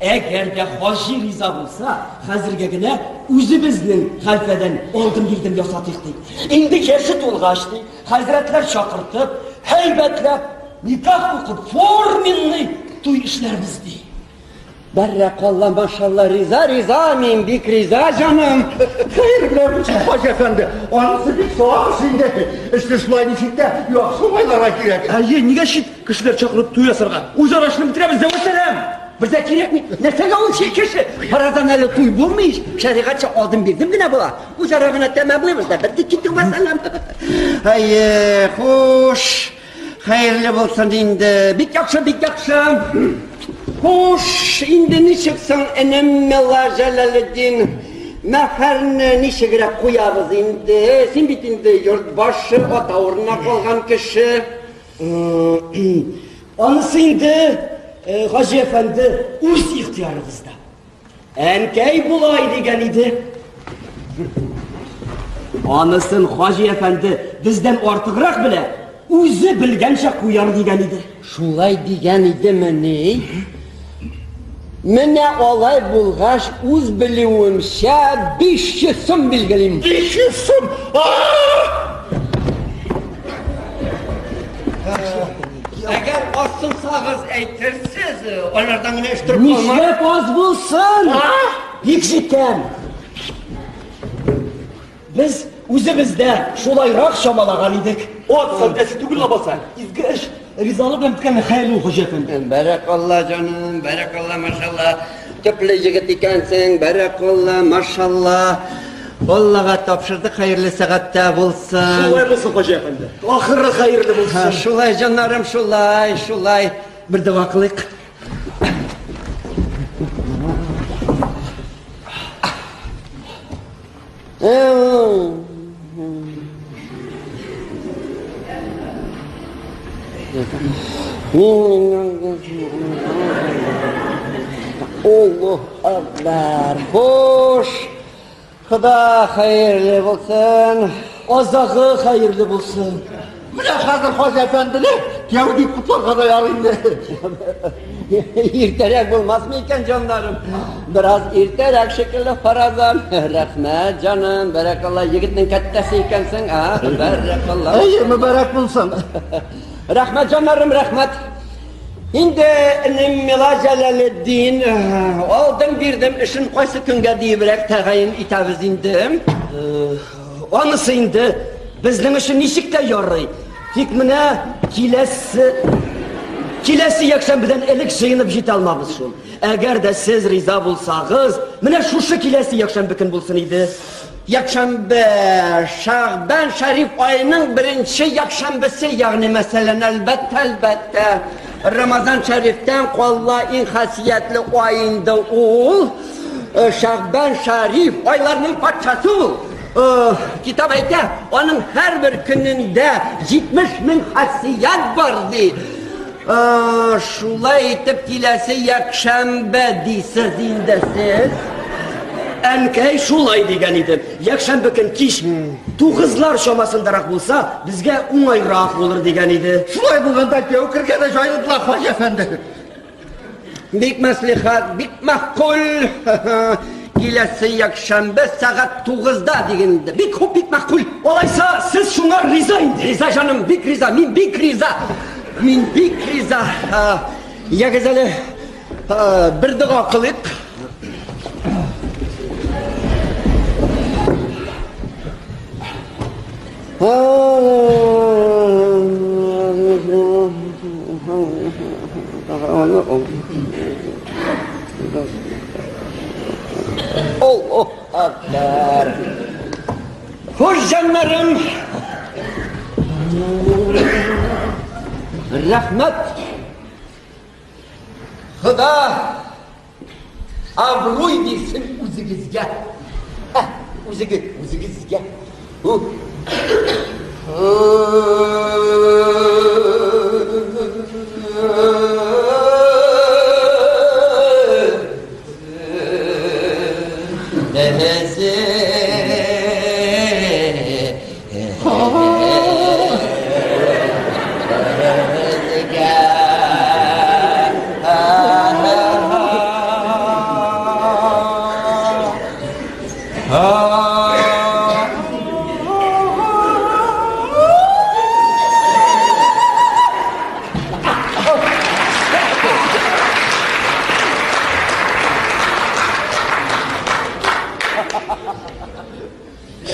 әгәр дә хаҗи риза булса, хәзергә генә үзебезнең хәлфәдән алдым-бирдем ясатыйк ди. Инде яше тулгач ди, хәзрәтләр чакыртып, һәйбәтләп никах укып, форменный туй эшләрбез ди. Бәрәкалла, машалла, риза, риза, мин бик риза, җаным. Хәер белән булсын, Хаҗи әфәнде. Анысы бик савап эш инде. Эшне шулай ничек тә яхшы майларга кирәк. Әйе, нигә чит кешеләр чакырып туй ясарга? Үзара эшне бетерәбез дә вәссәлам! Безгә кирәкми. Нәрсәгә ул чит кеше? Фараздан әле туй булмый ич. Шәригатьчә алдым бирдем генә була. Үзара гына тәмамлыйбыз да бетте китте вәссәлам. Әйе, хуш. Хәерле булсын инде. Бик яхшы, бик яхшы. Хуш, инде ничек соң, энем Мелла Җәләлетдин? Мәһәрне ничегрәк куябыз инде? Син бит инде йорт башы, ата урынына калган кеше. Анысы инде, Хаҗи әфәнде, үз ихтыярыгызда. Әнкәй болай дигән иде. Анысын Хаҗи әфәнде бездән артыграк белә, үзе белгәнчә куяр дигән иде. Шулай дигән идемени? Менә алай булгач, үз белүемчә 500 сум билгелим. 500 сум! Әгәр азсынсагыз әйтерсез, алардан гына эш торып калмас. Нишләп аз булсын? Бик җиткән. Без үзебез дә шулайрак чамалаган идек. Ат сәүдәсе түгел лабаса. Изге эш ризалык белән беткән хәерле ул, Хуҗа әфәнде. Бәрәкалла, җаным, бәрәкалла, машалла. Төпле егет икәнсең, бәрәкалла, машалла. Аллага тапшырдык, хәерле сәгатьтә булсын. Шулай булсын, Хаҗи әфәнде. Ахыры хәерле булсын. Шулай, җаннарым, шулай, шулай. Бер дога кылыйк. Аллаһ Акбар. Хуш. Хода хәерле булсын. Азагы хәерле булсын. Менә хәзер Хаҗи әфәндене кияү дип котларга да ярый инде. Иртәрәк булмасмы икән, җаннарым? Бераз иртәрәк шикелле фаразан. Рәхмәт, җаным, бәрәкалла, егетнең кәттәсе икәнсең, а? Бәрәкалла. Әйе, мөбарәк булсын. Рәхмәт, җаннарым, рәхмәт. Инде энем Мила Җәләлетдин, алдым бирдем эшен кайсы көнгә диебрәк тәгаен итәбез инде? Анысы инде безнең өчен ничек тә ярый. Тик менә киләсе киләсе якшәмбедән элек җыенып җитә алмабыз шул. Әгәр дә сез риза булсагыз, Менә шушы киләсе якшәмбе көн булсын иде. Якшәмбе, Шәгъбән Шәриф аеның беренче якшәмбесе, ягъни мәсәлән, әлбәттә, әлбәттә, Рамазан Шәрифтән кала иң хасиятле ай инде ул. Шәгъбән Шәриф айларның патшасы ул. Китап әйтә, аның һәрбер көнендә 70 мең хасият бар ди. Шулай итеп киләсе якшәмбе дисез инде сез. Әнкәй шулай дигән иде. Якшәмбе көн кич тугызлар чамасындарак булса, безгә уңайрак булыр дигән иде. Шулай булганда кияү кергә дә җайлы була, Хаҗи әфәнде. Бик мәслихәт, бик мәгъкуль. Киләсе якшәмбе сәгать 9-да диген инде. Бик хуп, бик мәгъкуль. Алайса, сез шуңа риза инде. Риза җаным, бик риза, мин бик риза. Мин бик риза. Ягез әле, бер дога кылыйк. Аллаһу Акбар. Хуш җаннарым. Рәхмәт. Хода абруй бирсен үзегезгә. Үзегез, үзегезгә.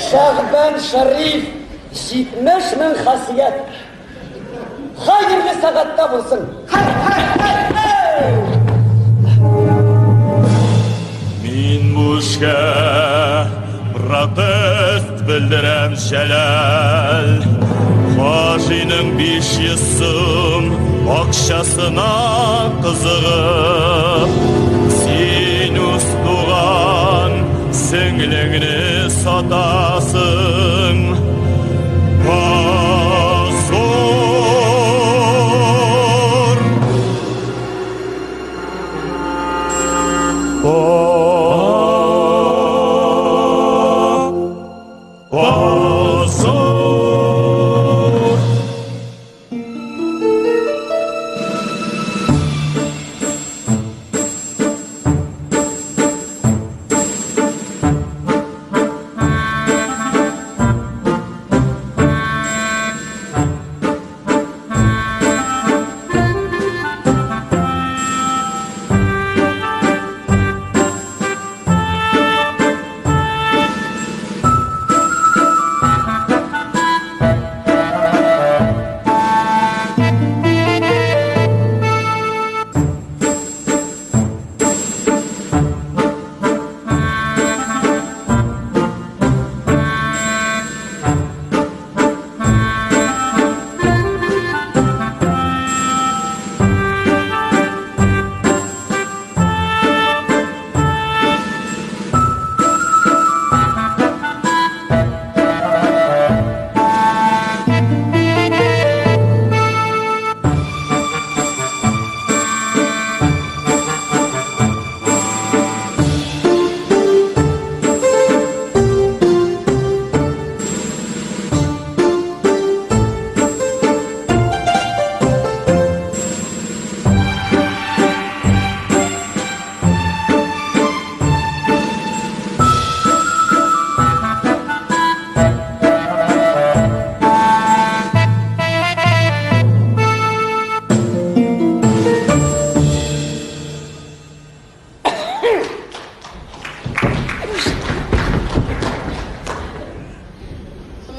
Шәгъбән Шәриф 70 мең хасият. Хәерле сәгатьтә булсын. Мин бу эшкә протест белдерәм, Җәләл. Хаҗиның 500 сум акчасына кызыгып, син үз туган сеңлеңне сатасың. Позор! Позор!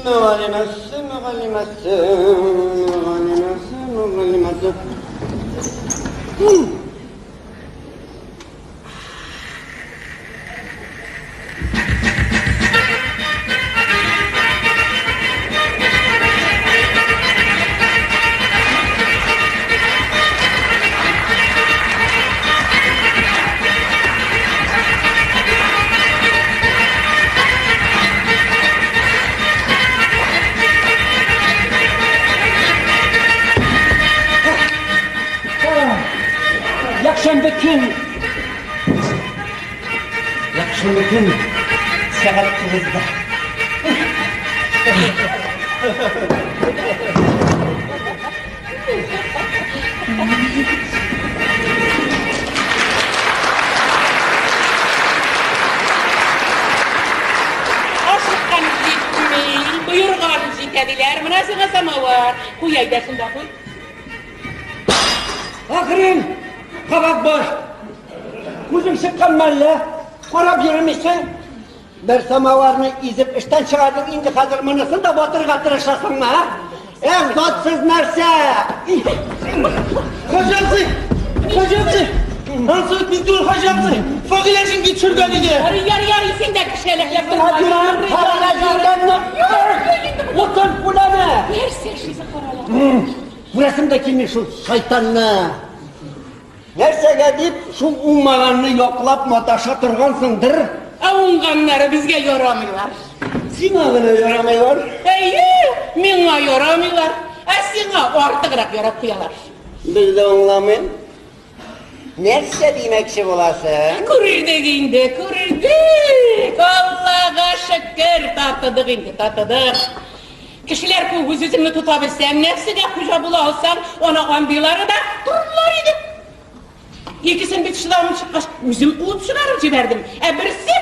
Мөгаллимәсе, мөгаллимәсе, мөгаллимәсе, мөгаллимәсе. көн. Якшәмбе көн сәгать тугызда. Ашыккан җитми, боерган җитә диләр. Менә сиңа самовар. Куй әйдә шунда куй. Афәрин, кабак баш. Күзең чыккан мәллә? Карап йөрмисең? Бер самоварны изеп эштән чыгардың, инде хәзер монысын да батырырга тырышасыңмы, ә? Эх, затсыз нәрсә! Хаҗи абзый! Хаҗи абзый! Ансы бит мин түгел, Хаҗи абзый! Фагыйлә җиңги төшергән иде! Ярый, ярый, ярый, син дә кеше әләкләп торма. Фагыйлә җиңгәнне утын үләне! Нәрсә эшлисең, карале? Күрәсем дә килми шул шайтанны. Нәрсәгә дип шул уңмаганны яклап маташа торгансыңдыр? Ә уңганнары безгә ярамыйлар. Сиңа гына ярамыйлар. Әйе, миңа ярамыйлар. Ә сиңа артыграк ярап куялар. Бер дә аңламыйм. Нәрсә димәкче буласың? Күрердек инде, күрердек. Аллага шөкер, татыдык инде, татыдык. Кешеләр күк үз-үзеңне тота белсәң, нәфсеңә хуҗа була алсаң, ана андыйлары да торырлар иде. Икесен бит чыдамым чыккач, үзем куып чыгарып җибәрдем. Ә берсе,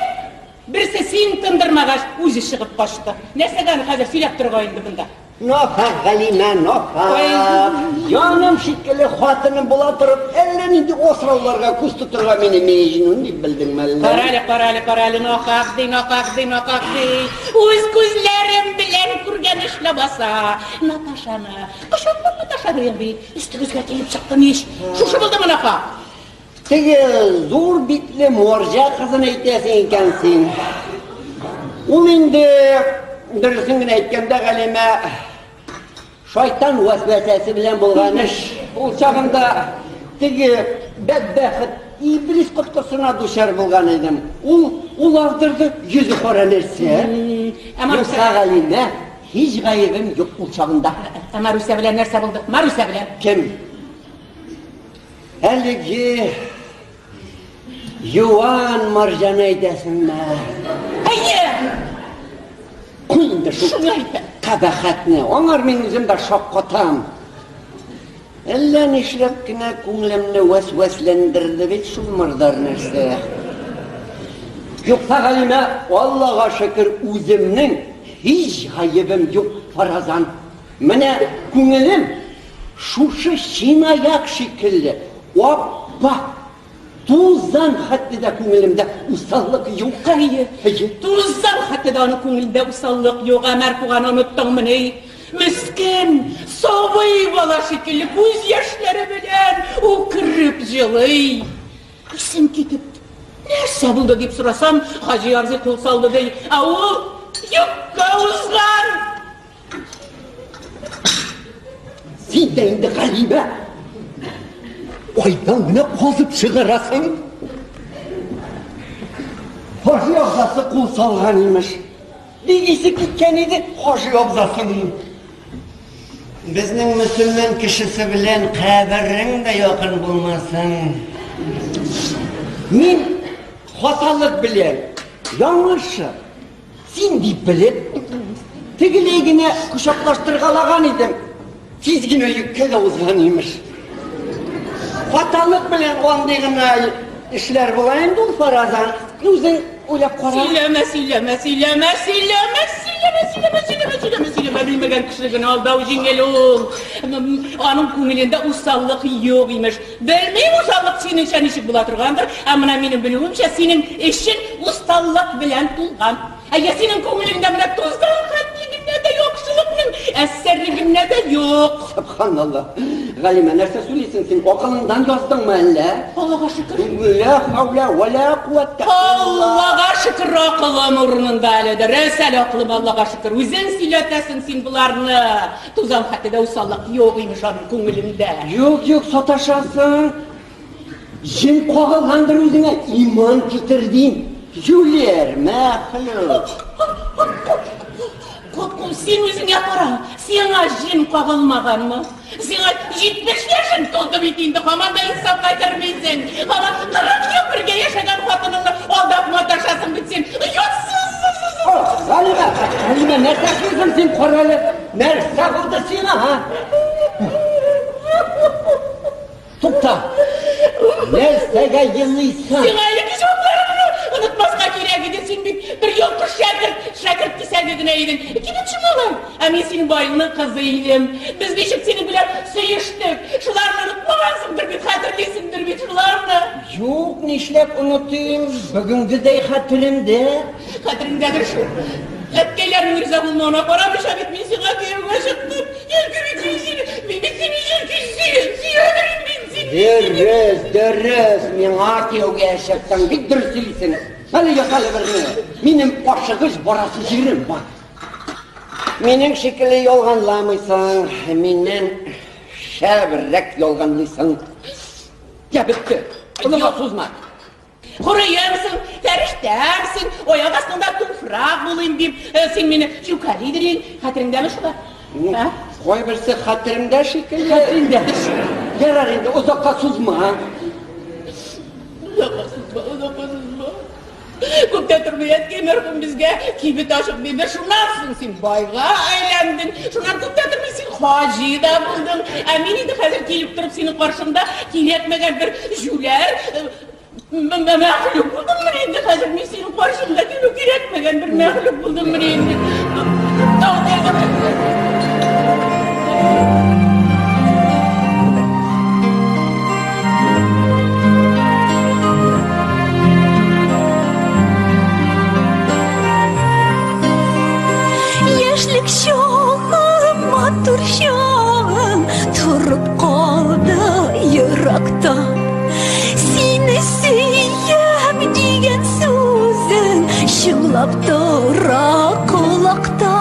берсе син тындырмагач, үзе чыгып качты. Нәрсәгә аны хәзер сөйләп торырга инде монда? Нахак, Галимә, нахак. Җаным шикелле хатыным була торып, әллә нинди асрауларга күз тотырга мине мәҗнүн дип белдеңме әллә? Карале, карале, карале, нахак ди, нахак ди, нахак ди. Үз күзләрем белән күргән эш ләбаса. Наташаны кочаклап маташа дигән бит. Өстегезгә килеп чыктым ич. Шушы булдымы нахак? Теге зур битле морҗа кызын әйтәсең икән син. Ул инде, дөресен генә әйткәндә, Галимә, шайтан вәсвәсәсе белән булган эш. Ул чагында теге бәдбәхет иблис коткысына дучар булган идем. Ул, ул аздырды, йөзе кара нәрсә. Ә Маруся? Юкса, Галимә, һич гаебем юк ул чагында. Ә Маруся белән нәрсә булды? Маруся белән. Кем? Әлеге юан марҗаны әйтәсеңме? Әйе! Куй инде шул Шуны әйтәм. кабахәтне. Аңар мин үзем дә шаккатам. Әллә нишләп кенә күңелемне вәсвәсләндерде бит шул мырдар нәрсә. Юкса, Галимә, Аллага шөкер, үземнең һич гаебем юк, фаразан. Менә күңелем шушы чынаяк шикелле ап-ак, тузан хәтле дә күңелемдә усаллык юк. Әйе, Әйе. тузан хәтле дә аның күңелендә усаллык юк, ә Мәрфуганы оныттыңмыни? Мескен, сабый бала шикелле күз яшьләре белән үкереп җылый. Исем китеп, нәрсә булды дип сорасам, Хаҗи абзый кул салды ди, ә ул юкка узган. Син дә инде, Галимә, кайдан гына казып чыгарасың? Хаҗи абзасы кул салган имеш. Бик исе киткән иде Хаҗи абзасының. Безнең мөселман кешесе белән каберең дә якын булмасын. Мин хаталык белән яңлышып Син дип белеп, тегеләй генә кочаклаштыргалаган идем. Тиз генә йөккә дә узган имеш. Хаталык белән андый гына эшләр була инде ул фаразан. Үзең уйлап кара. Сөйләмә, сөйләмә, сөйләмә, сөйләмә, сөйләмә, сөйләмә, сөйләмә, сөйләмә, сөйләмә, белмәгән кеше генә алдау җиңел ул. Аның күңелендә усаллык юк имеш. Белмим, усаллык синеңчә ничек була торгандыр, ә менә минем белүемчә, синең эчең усаллык белән тулган. Әйе, синең күңелеңдә менә тузган хәтле генә дә яхшылыкның әсәре генә дә юк. Сөбханалла. Галимә, нәрсә сөйлисең син? Акылыңнан яздыңмы әллә? Аллага шөкер. Лә хәүлә вә лә куәтә. Аллага шөкер, акылым урынында әле. Дөрес әле акылым, Аллага шөкер. Үзең сөйләтәсең син боларны. Тузан хәтле дә усаллык юк имеш аның күңелендә. Юк, юк, саташасың. Җен кагылгандыр үзеңә, иман китер дим. Юләр, мәхлук. Кул Син үзеңә кара, сиңа җен кагылмаганмы? Сиңа 70 яшең тулды бит инде, һаман да инсафка кермисең. Һаман 40 ел бергә яшәгән хатыныңны алдап маташасың бит син. Оятсыз! Галимә, Галимә, нәрсә эшлисең син, кара әле? Нәрсә булды сиңа, һа? Тукта! Нәрсәгә елыйсың? Сиңа элекке чакларыңны онытмаска кирәк иде. Син бит бер йолкыш шәкерт, шәкерт кисәге генә идең. Кибетче малай. Ә мин синең баеңның кызы идем. Без ничек синең белән сөештек. Шуларны онытмагансыңдыр бит, хәтерлисеңдер бит шуларны. Юк, нишләп онытыйм? Бүгенгедәй хәтеремдә. Хәтереңдәдер шул. Әткәйләрнең риза булмавына карамыйча бит мин сиңа кияүгә чыктым. Чөнки бит мин сине, мин бит сине чөнки сөям, сөямдер мин сине. Дөрес, дөрес, миңа кияүгә чыктың, бик дөрес сөйлисең. Әле ят әле берне. Минем ашыгыч барасы җирем бар. Минем шикелле ялганламыйсың, миннән шәбрәк ялганлыйсың. Я бетте. Озакка сузма. Хуриемсең, фәрештәмсең, аяк астыңда туфрак булыйм дип, э, син мине җүкәлидер идең. Хәтереңдәме шулар? Ну, кайберсе хәтеремдә шикелле. Хәтереңдә. Ярар инде, озакка сузма. Озакка сузма, озакка сузма. Күп тә тормый әткәй мәрхүм безгә кибет ачып бирде. Шуннан соң син байга әйләндең. Шуннан күп тә тормый син хаҗи да булдың. Ә мин инде хәзер килеп торып синең каршыңда кирәкмәгән бер җүләр э, мәхлук булдыммы инде хәзер мин синең каршыңда килү кирәкмәгән бер мәхлук булдыммы инде. Яшьлек чагым, матур чагым Торып калды еракта. Сине сөям дигән сүзең Чыңлап тора колакта.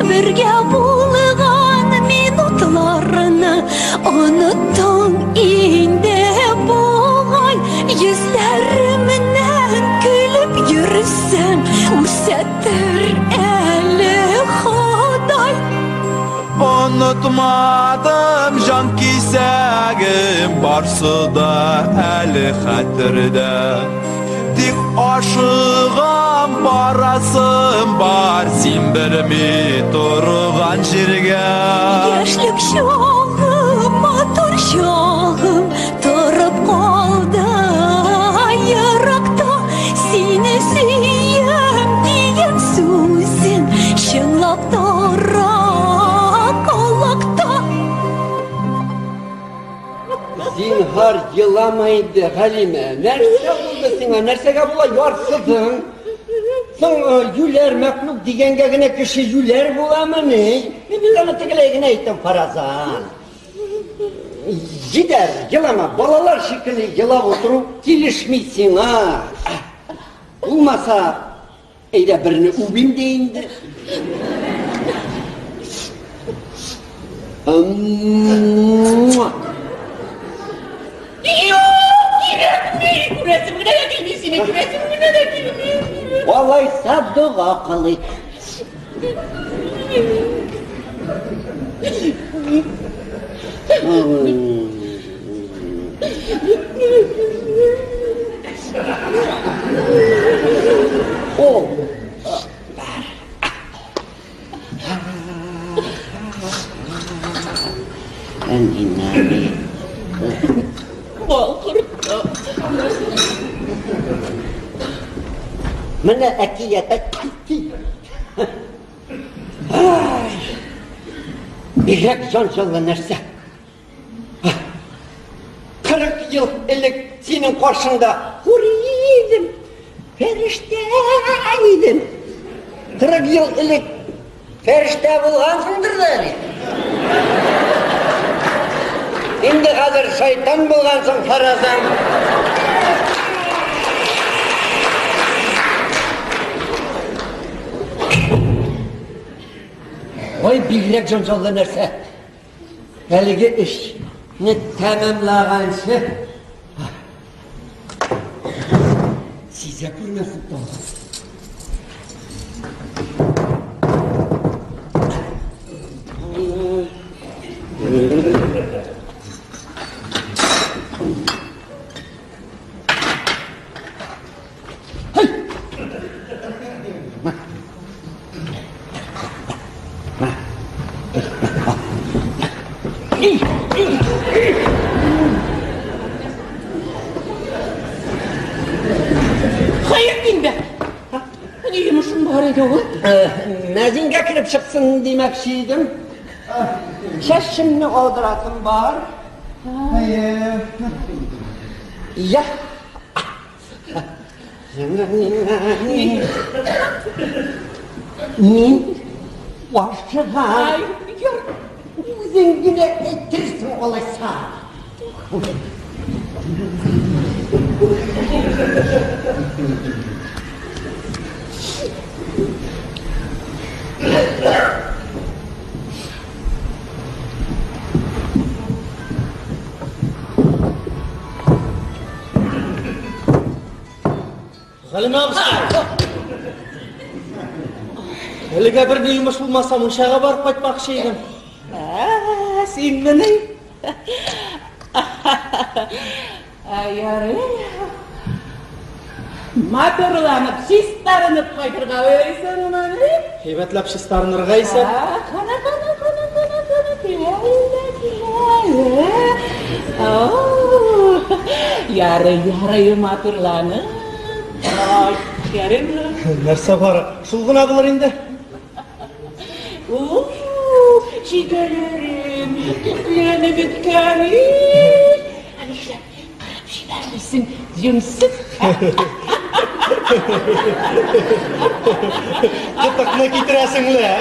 Бергә булган минутларны Оныттың инде бугай. Йөзләремнән көлеп йөрсәң, Күрсәтер әле Ходай. Онытмадым җан кисәгем, барсы да әле хәтердә. Тик ашыгам, барасым бар, син белми торган җиргә. Яшьлек чагым, матур чагым, торып калды еракта. Сине сөям дигән сүзең чыңлап тора колакта. Зинһар елама инде, Галимә. Нәрсә булды сиңа? Нәрсәгә була ярсыдың? Соң э, юләр мәхлук дигәнгә генә кеше юләр буламыни? Мин бит аны тегеләй генә әйттем, фаразан. Җитәр, елама, балалар шикелле елап утыру килешми сиңа. Булмаса, әйдә берне үбим дә инде. Муа! Юк, кирәкми. Күрәсем генә дә килми сине, күрәсем генә дә килми. Алайса дога кылыйк. О! Бал корты. Менә әкият әкияти. Ай! Бигрәк җан-җанлы нәрсә. 40 ел элек синең каршыңда хури идем, фәрештә идем. 40 ел элек фәрештә булгансыңдыр да әле. Инде хәзер шайтан булгансың, фаразан. Ой, бигрәк җанҗаллы нәрсә. Әлеге эшне тәмамлаганчы сизә күрмәсен тагын. Хәер инде. Ни йомышың бар иде ул? Мәзингә кереп чыксын димәкче идем. Чәчемне алдырасым бар. Я. Мин ашыгам. Үзең генә әйтерсең алайса. Галимә абыстай. Әлегә бер ни йомыш булмаса, мунчага барып кайтмакчы идем. Ә, син мени? Ярый. Матурланып, чистарынып кайтырга уйлыйсыңмыни? Әйбәтләп чистарынырга исәп. Кана, кана, кана, кана, кана, килә инде, килә. О, ярый, ярый, матурланып. Кайт, ярыймы? Нәрсә бар? Шул гына булыр инде. У, чигәләрем, төпләнеп беткән. Ә нишләп кырып җибәрмисең, юньсез? Кытыкны китерәсең лә.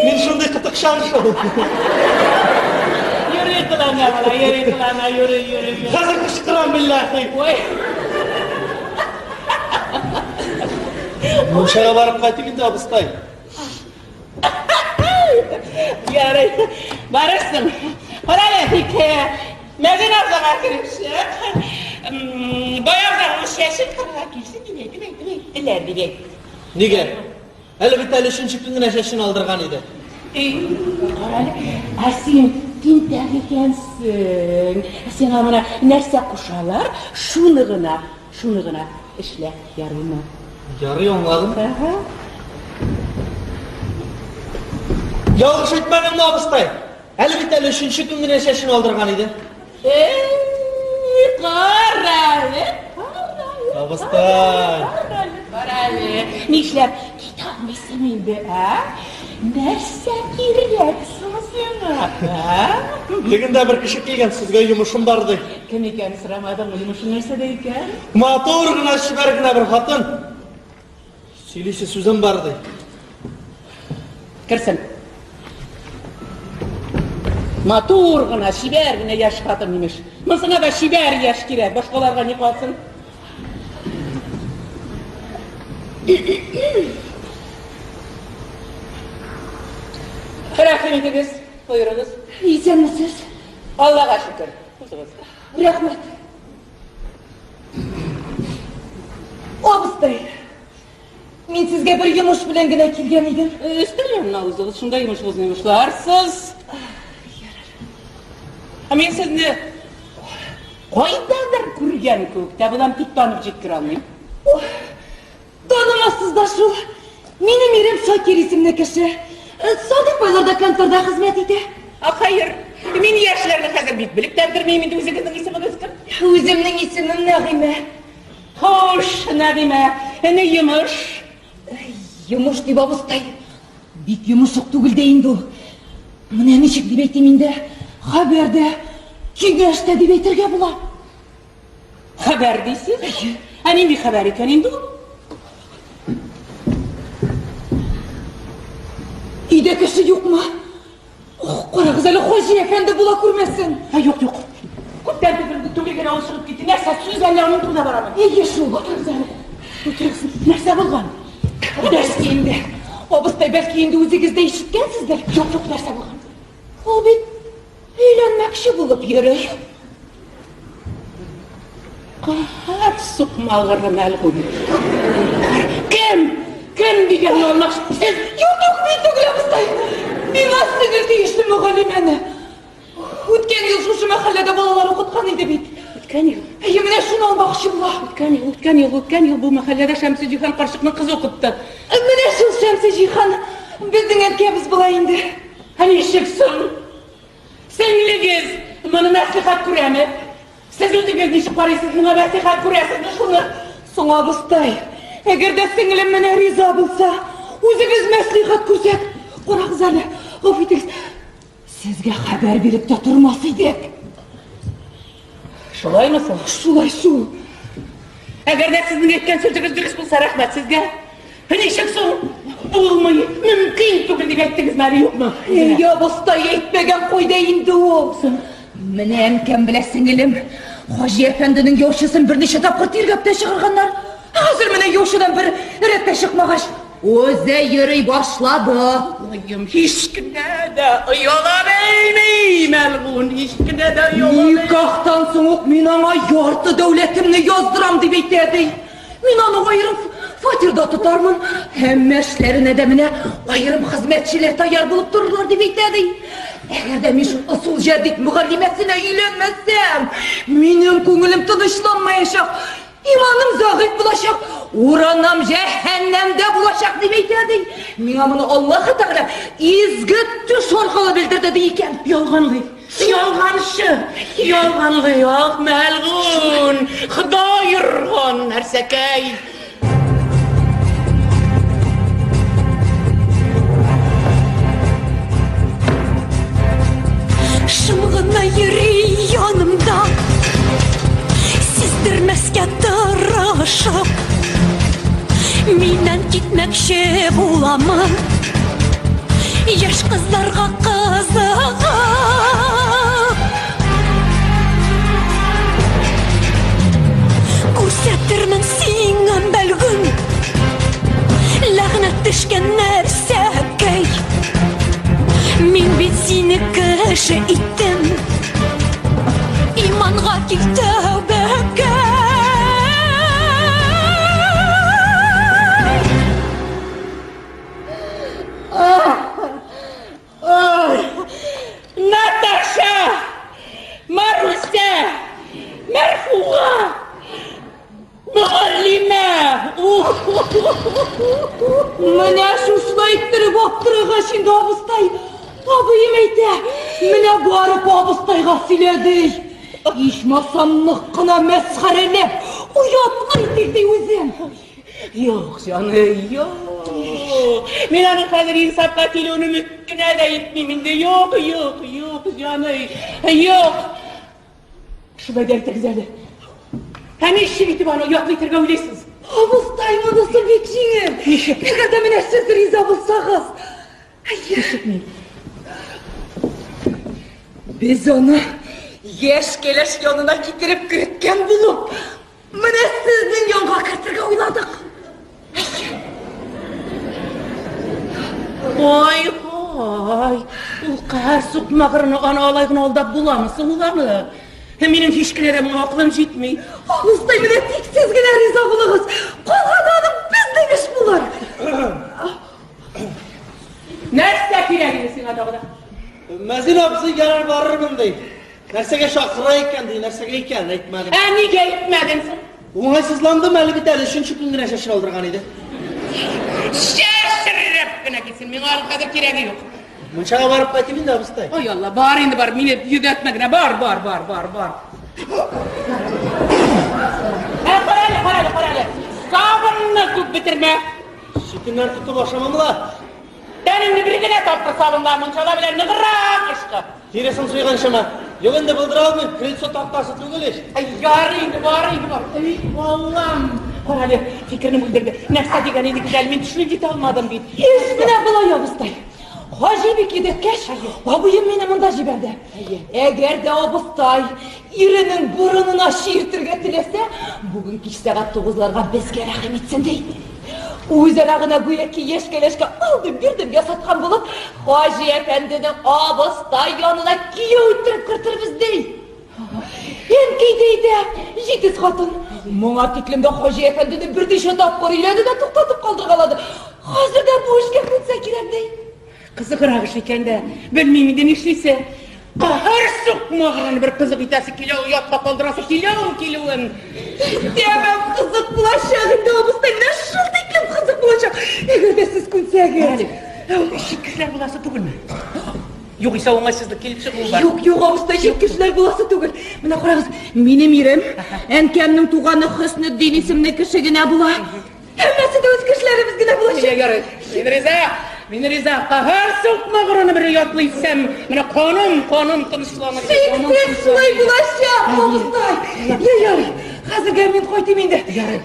Мин шундый кытыкчан шул. Йөри кылана, бала, йөри кылана, йөри, йөри. Хәзер кычкырам, билләһи. Ой. Мунчага барып кайтыйм инде, абыстай. Ярый, барырсың. Кара әле, тик Мәзин абзаңа кереп чык. Бай абзаңның чәчен кырырга килсен дип әйтеп, әйтеп, әйттеләр дип әйт. Нигә? Әле бит әле өченче көн генә чәчен алдырган иде. Эй, кара әле, ә син тинтәк икәнсең. Сиңа менә нәрсә кушалар, шуны гына, шуны гына эшлә, ярыймы? Ярый, аңладым. Ага. Ялгыш әйтмәдеңме, абыстай? Әле бит әле өченче көн генә чәчен алдырган иде. Эй, кара әле, кара әле. Абыстай. Кара әле, кара әле. Нишләп китә алмыйсың инде, ә? Нәрсә кирәк соң сиңа, ә? Тегендә бер кеше килгән, сезгә йомышым бар ди. Кем икән сорамадың, йомышы нәрсәдә икән? Матур гына, чибәр генә бер хатын. Сөйлисе сүзем бар ди. Керсен. Матур гына, чибәр генә яшь хатын имеш. Монсына да чибәр яшь кирәк, башкаларга ни калсын? Рәхим итегез, боерыгыз. Исәнмесез. Аллага шөкер. Узыгыз. Рәхмәт. Абыстай, мин сезгә бер йомыш белән генә килгән идем. Өстәл янына узыгыз, шунда йомышыгызны йомышларсыз. Ә мин сезне кайдадыр күргән күк тә булам, тик танып җиткерә алмыйм. Танымассыз да шул. Минем ирем Шакир исемле кеше. Садык байларда конторда хезмәт итә. А хәер, мин яшьләрне хәзер бик белеп тә бетермим инде, үзегезнең исемегез кем? Үземнең исемем Нәгыймә. Хуш, Нәгыймә, ни йомыш? Йомыш дип, абыстай. Бик йомыш ук түгел дә инде ул. Менә ничек дип әйтим инде, хәбәр дә, киңәш тә дип әйтергә була. Хәбәр дисез? Ә нинди хәбәр икән инде ул? Өйдә кеше юкмы? Ох, карагыз әле, Хаҗи әфәнде була күрмәсен. Ә юк, юк. Күптән түгел, түгел генә ул чыгып китте. Нәрсә, сүз әллә аның турында барамы? Әйе шул. Утырыгыз әле. Утырыгыз. Нәрсә булган? Нәрсә инде? Абыстай, бәлки инде үзегез дә ишеткәнсездер? Юк, юк, нәрсә булган? Ул бит өйләнмәкче булып йөри. Каһәр сукмагыры мәлгунь. Кем? Кем дигән алмаш? Сез Юк, юк, мин түгел, абыстай. Миңа сеңел тиешле мөгаллимәне. Үткән ел шушы мәхәлләдә балалар укыткан иде бит. Үткән ел. Әйе, менә шуны алмакчы була. Үткән ел, үткән ел, үткән ел бу мәхәлләдә Шәмсеҗиһан карчыкның кызы укытты. Менә шул Шәмсеҗиһан безнең әнкәбез була инде. Ә ничек соң? Сеңлегез моны мәслихәт күрәме? Сез үзегез ничек карыйсыз моңа мәслихәт күрәсезме шуны? Соң абыстай, әгәр дә сеңлем менә риза булса, үзебез мәслихәт күрсәк, карагыз әле, гафу итегез, сезгә хәбәр биреп тә тормас идек. Шулаймы соң? Шулай шул. Әгәр дә сезнең әйткән сүзегез дөрес булса, рәхмәт сезгә. Ничек соң? Булмый, мөмкин түгел дип әйттегезме әле, юкмы? Әй, абыстай, әйтмәгән кайда инде ул? Менә әнкәм белән сеңелем Хаҗи әфәнденең яучысын берничә тапкыр тиргәп тә чыгарганнар. Хәзер менә яучыдан бер рәт тә чыкмагач, үзе йөри башлады. Аллаем, һич кенә дә ояла белми, мәлгун, һич кенә дә ояла белми. Никахтан соң ук мин аңа ярты дәүләтемне яздырам дип әйтә, ди. Мин аны аерым фатирда тотармын. Һәммә эшләренә дә менә аерым хезмәтчеләр таяр булып торырлар дип әйтә, ди. Әгәр дә мин шул ысул җәдит мөгаллимәсенә өйләнмәсәм, минем күңелем тынычланмаячак, иманым зәгыйфь булачак, урыным җәһәннәмдә булачак дип әйтә, ди. Миңа моны Аллаһы Тәгалә изге төш аркылы белдерде, ди икән. Ялганлый. Ялганчы! Ялганлый, ах, мәлгун! Ходай орган нәрсәкәй! Шым гына йөри янымда, Сиздермәскә тырышып, Миннән китмәкче буламы? Яшь кызларга кызыгып. Күрсәтермен сиңа бәлгүн, Ләгънәт төшкән нәрсәкәй. Мин бит сине кеше иттем, Иманга кил тәүбәгә. Наташа! Маруся! Мәрфуга! Мөгаллимә! Менә шушылай иттереп аптырагач инде абыстай, абыем әйтә, менә барып абыстайга сөйләде. Ичмасам нык кына мәсхәрәләп, оятлы итик ди үзен. Юк, җаный, юк. Мин аның хәзер инсафка килүен өмет кенә дә итмим инде. Юк, юк, юк, җаный, юк. Шулай да әйтегез әле. Ә ничек итеп аны оятлы итәргә уйлыйсыз? Абыстай, монысы бик җиңел. Ничек? Әгәр дә менә сез риза булсагыз. Ничек мин? Без аны яшь кәләш янына китереп керткән булып, менә сезнең янга кертергә уйладык. Ой, ой, ул каһәр сукмагырны аны алай гына алдап буламы соң ул аны? Минем һич кенә дә моңа акылым җитми. Абыстай, менә тик сез генә риза булыгыз. Калганы аның безнең эш булыр. Нәрсә кирәк инде сиңа тагы да? Мәзин абзый ярар барырмын ди. Нәрсәгә чакыра икән ди, нәрсәгә икән, әйтмәдем. Ә нигә әйтмәдең соң? Уңайсызландым әле бит әле, өченче көн генә чәчен алдырган иде. Чәчрәп кенә китсен, миңа аның хәзер кирәге юк. Мунчага барып кайтыйм инде, абыстай. Ой, Алла, бар инде, бар, мине йөдәтмә генә, бар, бар, бар, бар, бар. Ә, кара әле, кара әле, кара әле. Сабынны күп бетермә. Сөтеннән тотып ашамам ла. Тәнеңне бер генә тапкыр сабынла, мунчала белән ныграк ышкы. Тиресен суйганчымы? Юк инде булдыра алмыйм, крыльцо тактасы түгел ич. Әй, ярый инде, бар инде, бар. Эй, Аллам. Кара әле, фикерне бүлдерде. Нәрсә дигән идегез әле, мин төшенеп җитә алмадым бит. Иш, менә болай абыстай. Хаҗи бик йөдәткәч, абыем мине монда җибәрде. Әгәр дә абыстай иренең борынына чиертергә теләсә, бүген кич сәгать тугызларга безгә рәхим итсен, ди. Үзара гына гүяки яшь кәләшкә алдым бирдем ясаткан булып, Хаҗи әфәнденең абыстай янына кияү иттереп кертербез, ди. Әнкәй дә әйтә, җитез хатын. Моңа тиклем дә Хаҗи әфәндене берничә тапкыр өйләде дә туктатып калдыргалады. Хәзер дә бу эшкә күнсә кирәк, ди. Кызыграк эш икән дә, белмим инде нишлисе. Каһәр сукмагын бер кызык итәсе килә, оятка калдырасы килә ул килүен. Тәмам кызык булачак инде, абыстай, менә шул тиклем кызык булачак. Әгәр дә сез күнсәгез. Чит кешеләр буласы түгелме? Югыйсә уңайсызлык килеп чыгуы бар. Юк, юк, абыстай, чит кешеләр буласы түгел. Менә карагыз, минем ирем, әнкәмнең туганы Хөснетдин исемле кеше генә була. Һәммәсе дә үз кешеләребез генә булачак. Ярый, мин риза, мин риза. Каһәр сукмагырны бер оятлы итсәм, менә каным, каным тынычланыр. Шиксез шулай булачак, абыстай. Я, ярый, хәзергә мин кайтыйм инде.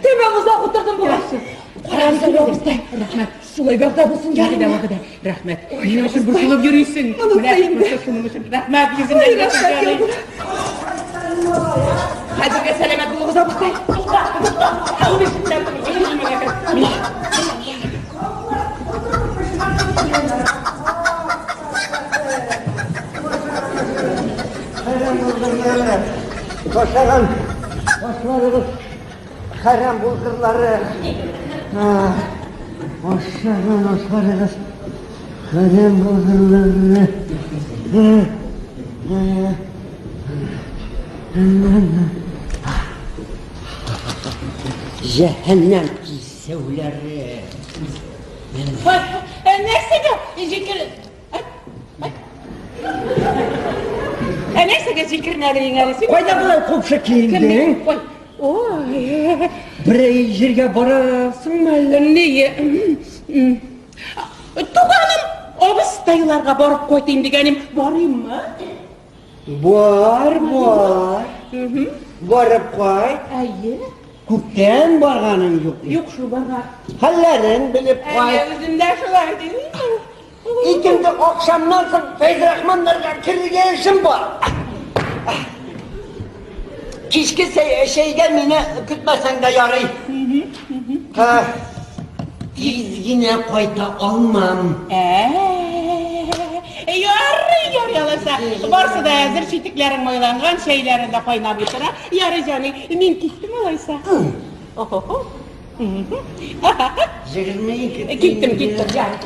Тәмам озак утырдым бугай. Карагыз әле, абыстай. Рәхмәт. Шулай вәгъдә булсын, Вәгъдә, ярыймы? вәгъдә. Рәхмәт. Минем өчен борчылып йөрисең. Онытма Менә, инде. шуның өчен рәхмәт йөзеңнән. Рәхмәт, Хәзергә сәламәт булыгыз, абыстай. Тукта, тукта. Ул ишектән түгел. Хәрәм булгырлары, ашаган ашларыгыз хәрәм булгырлары. Ашаган ашларыгыз хәрәм булгырлары. Җәһәннәм кисәүләре. Нәрсәгә җикер... Ә нәрсәгә җикеренәлең әле син? Кайда болай купшы киендең? Ой, ой. Берәй җиргә барасыңмы әллә? Ние? Туганым, абыстайларга барып кайтыйм дигәнем, барыйммы? Бар, бар. Барып кайт. Әйе. Күптән барганың юк. Юк шул барга. Хәлләрен белеп Әйе, кайт. үзем дә шулай дим. Икенде акшамнан соң Фәйзрахманнарга керергә эшем бар. Кичке чәйгә мине көтмәсәң дә ярый. Тиз генә кайта алмам. Ярый, ярый алайса. Барсы да әзер, читекләрең майланган, чәйләре дә кайнап утыра. Ярый, җаный, мин киттем алайса. Охо-хо. 22 Киттем, киттем, ярый.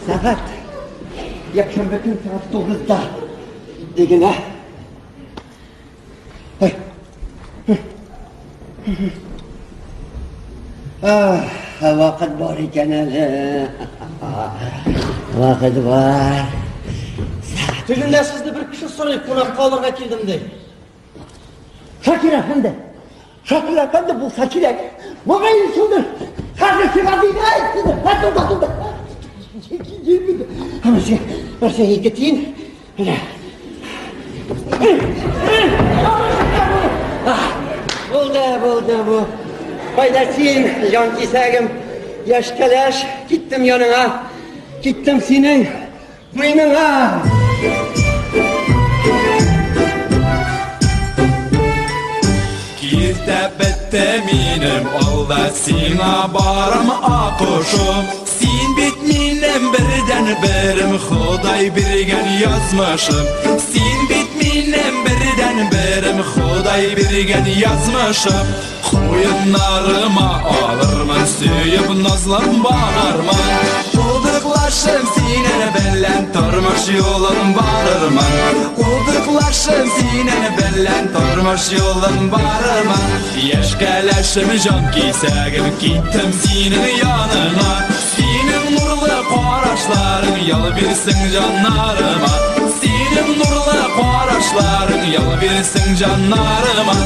Сәгать якшәмбе көн сәгать 9-да дигенә. Вакыт бар икән әле. Вакыт бар. Тегендә сезне бер кеше сорый, кунакка алырга килдем ди. Шакир әфәнде. Шакир әфәнде булса кирәк. Мөгаен шулдыр. Хәзер сиңа диде, әйтте. Тулда, тулда. Берсе, берсе ике тиен. Менә. Булды, булды бу. Кайда син, җан кисәгем? Яшь кәләш, киттем яныңа. Киттем синең муеныңа. Киртә бетте минем алда, сиңа барам акошым. Син бит минем бердән берем, Ходай биргән язмышым. Син бит минем бердән берем, Ходай биргән язмышым. Куеннарыма алырмын, сөеп назлап багармын. Култыклашып синең белән тормыш юлын барырмын. Култыклашып синең белән тормыш юлын барырмын. Яшь кәләшем, җан кисәгем, киттем синең яныңа. Синең нурлы карашларың ял бирсен җаннарыма. Синең нурлы карашларың ял бирсен җаннарыма.